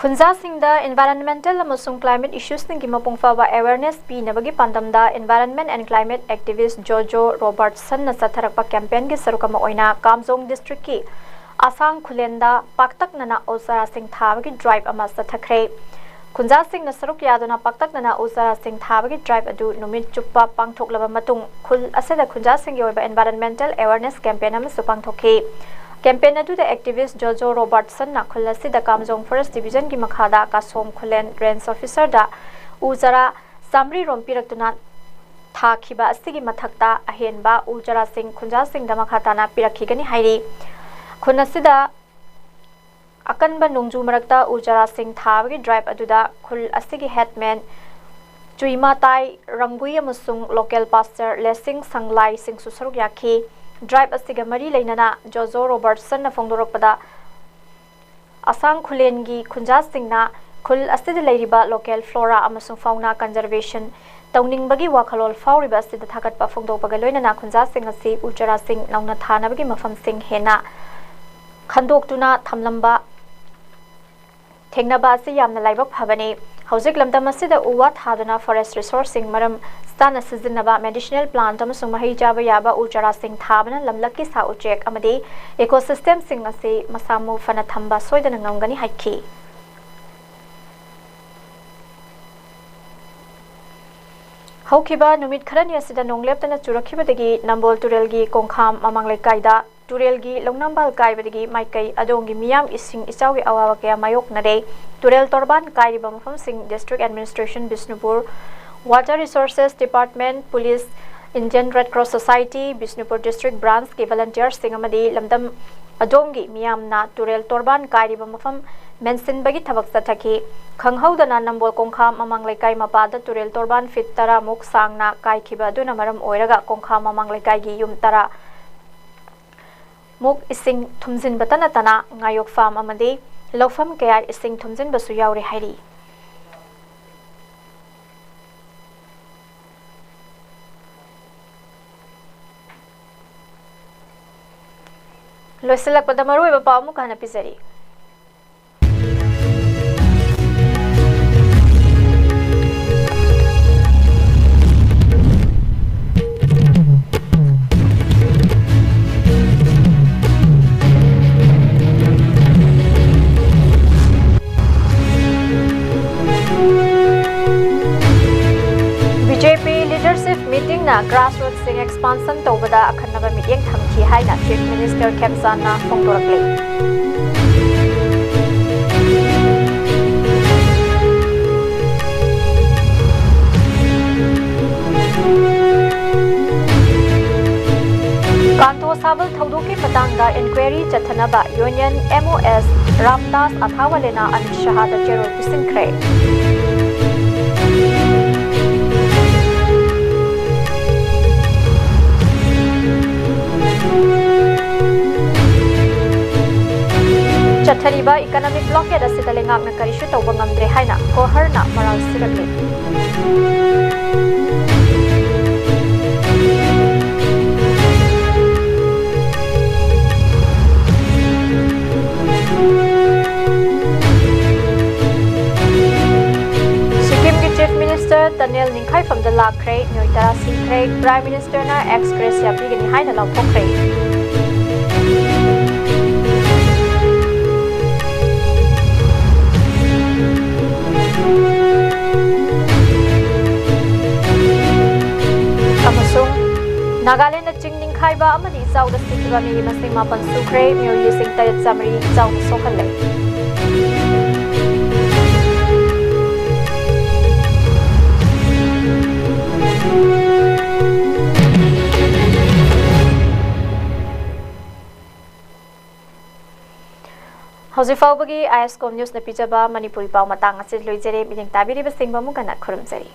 ꯈꯨꯟꯖꯥꯁꯤꯡꯗ environmental ꯑꯃꯁꯨꯡ climate issueꯁꯤꯡꯒꯤ ꯃꯄꯨꯡ ꯐꯥꯕ awareness ꯄꯤꯅꯕꯒꯤ ꯄꯥꯟꯗꯝꯗ Environment and Climate Activist ꯖꯣꯖꯣ ꯔꯣꯕꯔꯠꯁꯟꯅ ꯆꯠꯊꯔꯛꯄ campaignꯒꯤ ꯁꯔꯨꯛ ꯑꯃ ꯑꯣꯏꯅ ꯀꯥꯝꯖꯣꯡ districtꯀꯤ ꯑꯁꯥꯡ ꯈꯨꯂꯦꯟꯗ ꯄꯥꯛꯇꯛꯅꯅ ꯎ ꯆꯥꯔꯥꯁꯤꯡ ꯊꯥꯕꯒꯤ drive ꯑꯃ ꯆꯠꯊꯈ꯭ꯔꯦ꯫ ꯈꯨꯟꯖꯥꯁꯤꯡꯅ ꯁꯔꯨꯛ ꯌꯥꯗꯨꯅ ꯄꯥꯛꯇꯛꯅꯅ ꯎ ꯆꯥꯔꯥꯁꯤꯡ ꯊꯥꯕꯒꯤ drive ꯑꯗꯨ ꯅꯨꯃꯤꯠ ꯆꯨꯞꯄ ꯄꯥꯡꯊꯣꯛꯂꯕ ꯃꯇꯨꯡ, ꯈꯨꯜ ꯑꯁꯤꯗ ꯈꯨꯟꯖꯥꯁꯤꯡꯒꯤ ꯑꯣꯏꯕ environmental awareness campaign ꯑꯃꯁꯨ ꯄꯥꯡꯊꯣꯛꯈꯤ꯫ Campaign ꯑꯗꯨꯗ activist ꯖꯣꯖꯣ ꯔꯣꯕꯔꯠꯁꯟꯅ ꯈꯨꯜ ꯑꯁꯤꯗ ꯀꯥꯝꯖꯣꯡ Forest Divisionꯒꯤ ꯃꯈꯥꯗ ꯀꯥꯁꯣꯡ ꯈꯨꯂꯦꯟ range officerꯗ ꯎ ꯆꯥꯔꯥ ꯆꯥꯃꯔꯤ ꯔꯣꯝ ꯄꯤꯔꯛꯇꯨꯅ ꯊꯥꯈꯤꯕ ꯑꯁꯤꯒꯤ ꯃꯊꯛꯇ ꯑꯍꯦꯟꯕ ꯎ ꯆꯥꯔꯥꯁꯤꯡ ꯈꯨꯟꯖꯥꯁꯤꯡꯗ ꯃꯈꯥ ꯇꯥꯅ ꯄꯤꯔꯛꯈꯤꯒꯅꯤ ꯍꯥꯏꯔꯤ꯫ ꯈꯨꯟ ꯑꯁꯤꯗ ꯑꯀꯟꯕ ꯅꯣꯡꯖꯨ ꯃꯔꯛꯇ ꯎ ꯆꯥꯔꯥꯁꯤꯡ ꯊꯥꯕꯒꯤ drive ꯑꯗꯨꯗ ꯈꯨꯜ ꯑꯁꯤꯒꯤ headman ꯆꯨꯏꯃꯥꯇꯥꯏ ꯔꯪꯒꯨꯏ ꯑꯃꯁꯨꯡ local pastor ꯂꯦꯁꯤꯡ ꯁꯪꯂꯥꯏꯁꯤꯡꯁꯨ ꯁꯔꯨꯛ ꯌꯥꯈꯤ꯫ Drive ꯑꯁꯤꯒ ꯃꯔꯤ ꯂꯩꯅꯅ ꯖꯣꯖꯣ ꯔꯣꯕꯔꯠꯁꯟꯅ ꯐꯣꯡꯗꯣꯔꯛꯄꯗ, ꯑꯁꯥꯡ ꯈꯨꯂꯦꯟꯒꯤ ꯈꯨꯟꯖꯥꯁꯤꯡꯅ ꯈꯨꯜ ꯑꯁꯤꯗ ꯂꯩꯔꯤꯕ local flora ꯑꯃꯁꯨꯡ fauna conservation ꯇꯧꯅꯤꯡꯕꯒꯤ ꯋꯥꯈꯜꯂꯣꯟ ꯐꯥꯎꯔꯤꯕ ꯑꯁꯤꯗ ꯊꯥꯒꯠꯄ ꯐꯣꯡꯗꯣꯛꯄꯒ ꯂꯣꯏꯅꯅ ꯈꯨꯟꯖꯥꯁꯤꯡ ꯑꯁꯤ ꯎ ꯆꯥꯔꯥꯁꯤꯡ ꯅꯧꯅ ꯊꯥꯅꯕꯒꯤ ꯃꯐꯝꯁꯤꯡ ꯍꯦꯟꯅ ꯈꯟꯗꯣꯛꯇꯨꯅ ꯊꯝꯂꯝꯕ ꯊꯦꯡꯅꯕ ꯑꯁꯤ ꯌꯥꯝꯅ ꯂꯥꯏꯕꯛ ꯐꯕꯅꯤ꯫ ꯍꯧꯖꯤꯛ ꯂꯝꯗꯝ ꯑꯁꯤꯗ ꯎ ꯋꯥ ꯊꯥꯗꯨꯅ forest resourceꯁꯤꯡ ꯃꯔꯝ ꯆꯥꯅ ꯁꯤꯖꯤꯟꯅꯕ, medicinal plant ꯑꯃꯁꯨꯡ ꯃꯍꯩ ꯆꯥꯕ ꯌꯥꯕ ꯎ ꯆꯥꯔꯥꯁꯤꯡ ꯊꯥꯕꯅ ꯂꯝꯂꯛꯀꯤ ꯁꯥ ꯎꯆꯦꯛ ꯑꯃꯗꯤ ecosystemꯁꯤꯡ ꯑꯁꯤ ꯃꯁꯥ ꯃꯎ ꯐꯅ ꯊꯝꯕ ꯁꯣꯏꯗꯅ ꯉꯝꯒꯅꯤ ꯍꯥꯏꯈꯤ꯫ ꯍꯧꯈꯤꯕ ꯅꯨꯃꯤꯠ ꯈꯔꯅꯤ ꯑꯁꯤꯗ ꯅꯣꯡ ꯂꯦꯞꯇꯅ ꯆꯨꯔꯛꯈꯤꯕꯗꯒꯤ ꯅꯝꯕꯣꯜ ꯇꯨꯔꯦꯜꯒꯤ ꯀꯣꯡꯈꯥꯝ ꯃꯃꯥꯡ ꯂꯩꯀꯥꯏꯗ ꯇꯨꯔꯦꯜꯒꯤ ꯂꯧꯅꯝꯕꯥꯜ ꯀꯥꯏꯕꯗꯒꯤ ꯃꯥꯏꯀꯩ ꯑꯗꯣꯝꯒꯤ ꯃꯤꯌꯥꯝ ꯏꯁꯤꯡ ꯏꯆꯥꯎꯒꯤ ꯑꯋꯥꯕ ꯀꯌꯥ ꯃꯥꯌꯣꯛꯅꯔꯦ꯫ ꯇꯨꯔꯦꯜ ꯇꯣꯔꯕꯥꯟ ꯀꯥꯏꯔꯤꯕ ꯃꯐꯝꯁꯤꯡ district administration Bishnupur, Water Resources Department, Police, Indian Red Cross Society, Bishnupur district branchꯀꯤ volunteerꯁꯤꯡ ꯑꯃꯗꯤ ꯂꯝꯗꯝ ꯑꯗꯣꯝꯒꯤ ꯃꯤꯌꯥꯝꯅ ꯇꯨꯔꯦꯜ ꯇꯣꯔꯕꯥꯟ ꯀꯥꯏꯔꯤꯕ ꯃꯐꯝ ꯃꯦꯟꯁꯤꯟꯕꯒꯤ ꯊꯕꯛ ꯆꯠꯊꯈꯤ꯫ ꯈꯪꯍꯧꯗꯅ ꯅꯝꯕꯣꯜ ꯀꯣꯡꯈꯥꯝ ꯃꯃꯥꯡ ꯂꯩꯀꯥꯏ ꯃꯄꯥꯗ ꯇꯨꯔꯦꯜ ꯇꯣꯔꯕꯥꯟ feet ꯇꯔꯥ ꯃꯨꯛ ꯁꯥꯡꯅ ꯀꯥꯏꯈꯤꯕ ꯑꯗꯨꯅ ꯃꯔꯝ ꯑꯣꯏꯔꯒ ꯀꯣꯡꯈꯥꯝ ꯃꯃꯥꯡ ꯂꯩꯀꯥꯏꯒꯤ ꯌꯨꯝ ꯇꯔꯥ ꯃꯨꯛ ꯏꯁꯤꯡ ꯊꯨꯝꯖꯤꯟꯕꯇ ꯅꯠꯇꯅ ꯉꯥꯌꯣꯛ farm ꯑꯃꯗꯤ ꯂꯧꯐꯝ ꯀꯌꯥ ꯏꯁꯤꯡ ꯊꯨꯝꯖꯤꯟꯕꯁꯨ ꯌꯥꯎꯔꯤ ꯍꯥꯏꯔꯤ꯫ ꯂꯣꯏꯁꯤꯜꯂꯛꯄꯗ ꯃꯔꯨꯑꯣꯏꯕ ꯄꯥꯎ ꯑꯃꯨꯛ ꯍꯟꯅ ꯄꯤꯖꯔꯤ꯫ BJP leadership meetingꯅ grassrootsꯁꯤꯡ expansion ꯇꯧꯕꯗ ꯑꯈꯟꯅꯕ ꯃꯤꯠꯌꯦꯡ ꯊꯝꯈꯤ ꯍꯥꯏꯅ Chief Minister ꯈꯦꯝꯆꯥꯟꯅ ꯐꯣꯡꯗꯣꯔꯛꯂꯤ꯫ ꯀꯥꯡꯊꯣꯟ ꯁꯥꯕꯜ ꯊꯧꯗꯣꯛꯀꯤ ꯃꯇꯥꯡꯗ ꯏꯟꯀ꯭ꯋꯥꯏꯔꯤ ꯆꯠꯊꯅꯕ ꯌꯨꯅꯤꯌꯟ ꯑꯦꯝ ꯑꯣ ꯑꯦꯁ ꯔꯥꯝꯗꯥꯁ ꯑꯊꯥꯋꯥꯂꯦꯅ ꯑꯃꯤꯠ ꯁꯍꯥꯗ ꯆꯦꯔꯣꯜ ꯄꯤꯁꯤꯟꯈ꯭ꯔꯦ꯫ ꯆꯠꯊꯔꯤꯕ ꯏꯀꯣꯅꯣꯃꯤꯛ ꯕ꯭ꯂꯣꯀꯦꯗ ꯑꯁꯤꯗ ꯂꯩꯉꯥꯛꯅ ꯀꯔꯤꯁꯨ ꯇꯧꯕ ꯉꯝꯗ꯭ꯔꯦ ꯍꯥꯏꯅ ꯒꯣꯍꯔꯅ ꯃꯔꯥꯜ ꯁꯤꯔꯛꯂꯤ꯫ ꯁꯤꯛꯀꯤꯝꯒꯤ ꯆꯤꯐ ꯃꯤꯅꯤꯁꯇꯔ ꯇꯅꯦꯜ ꯅꯤꯡꯈꯥꯏꯐꯝꯗ ꯂꯥꯛꯈ꯭ꯔꯦ, ꯃꯤꯑꯣꯏ ꯇꯔꯥ ꯁꯤꯈ꯭ꯔꯦ, ꯄ꯭ꯔꯥꯏꯝ ꯃꯤꯅꯤꯁꯇꯔꯅ ꯑꯦꯛꯁ ꯒ꯭ꯔꯦꯁꯤꯌꯥ ꯄꯤꯒꯅꯤ ꯍꯥꯏꯅ ꯂꯥꯎꯊꯣꯛꯈ꯭ꯔꯦ꯫ ꯑꯃꯁꯨꯡ ꯅꯥꯒꯥꯂꯦꯟꯗ ꯆꯤꯡ ꯅꯤꯡꯈꯥꯏꯕ ꯑꯃꯗꯤ ꯏꯆꯥꯎꯗ ꯁꯤꯈꯤꯕ ꯃꯤꯒꯤ ꯃꯁꯤꯡ ꯃꯥꯄꯟ ꯁꯨꯈ꯭ꯔꯦ, ꯃꯤꯑꯣꯏ ꯂꯤꯁꯤꯡ ꯇꯔꯦꯠ ꯆꯥꯃꯔꯤ ꯏꯆꯥꯎꯅ ꯁꯣꯛꯍꯜꯂꯦ꯫ ꯍꯧꯖꯤꯛ ꯐꯥꯎꯕꯒꯤ ꯑꯥꯏ ꯑꯦꯁ ꯀꯣꯝ ꯅ꯭ꯌꯨꯁꯅ ꯄꯤꯖꯕ ꯃꯅꯤꯄꯨꯔꯤ ꯄꯥꯎ ꯃꯇꯥꯡ ꯑꯁꯤ ꯂꯣꯏꯖꯔꯦ꯫ ꯃꯤꯠꯌꯦꯡ ꯇꯥꯕꯤꯔꯤꯕꯁꯤꯡꯕꯨ ꯑꯃꯨꯛ ꯍꯟꯅ ꯈꯨꯔꯨꯝꯖꯔꯤ꯫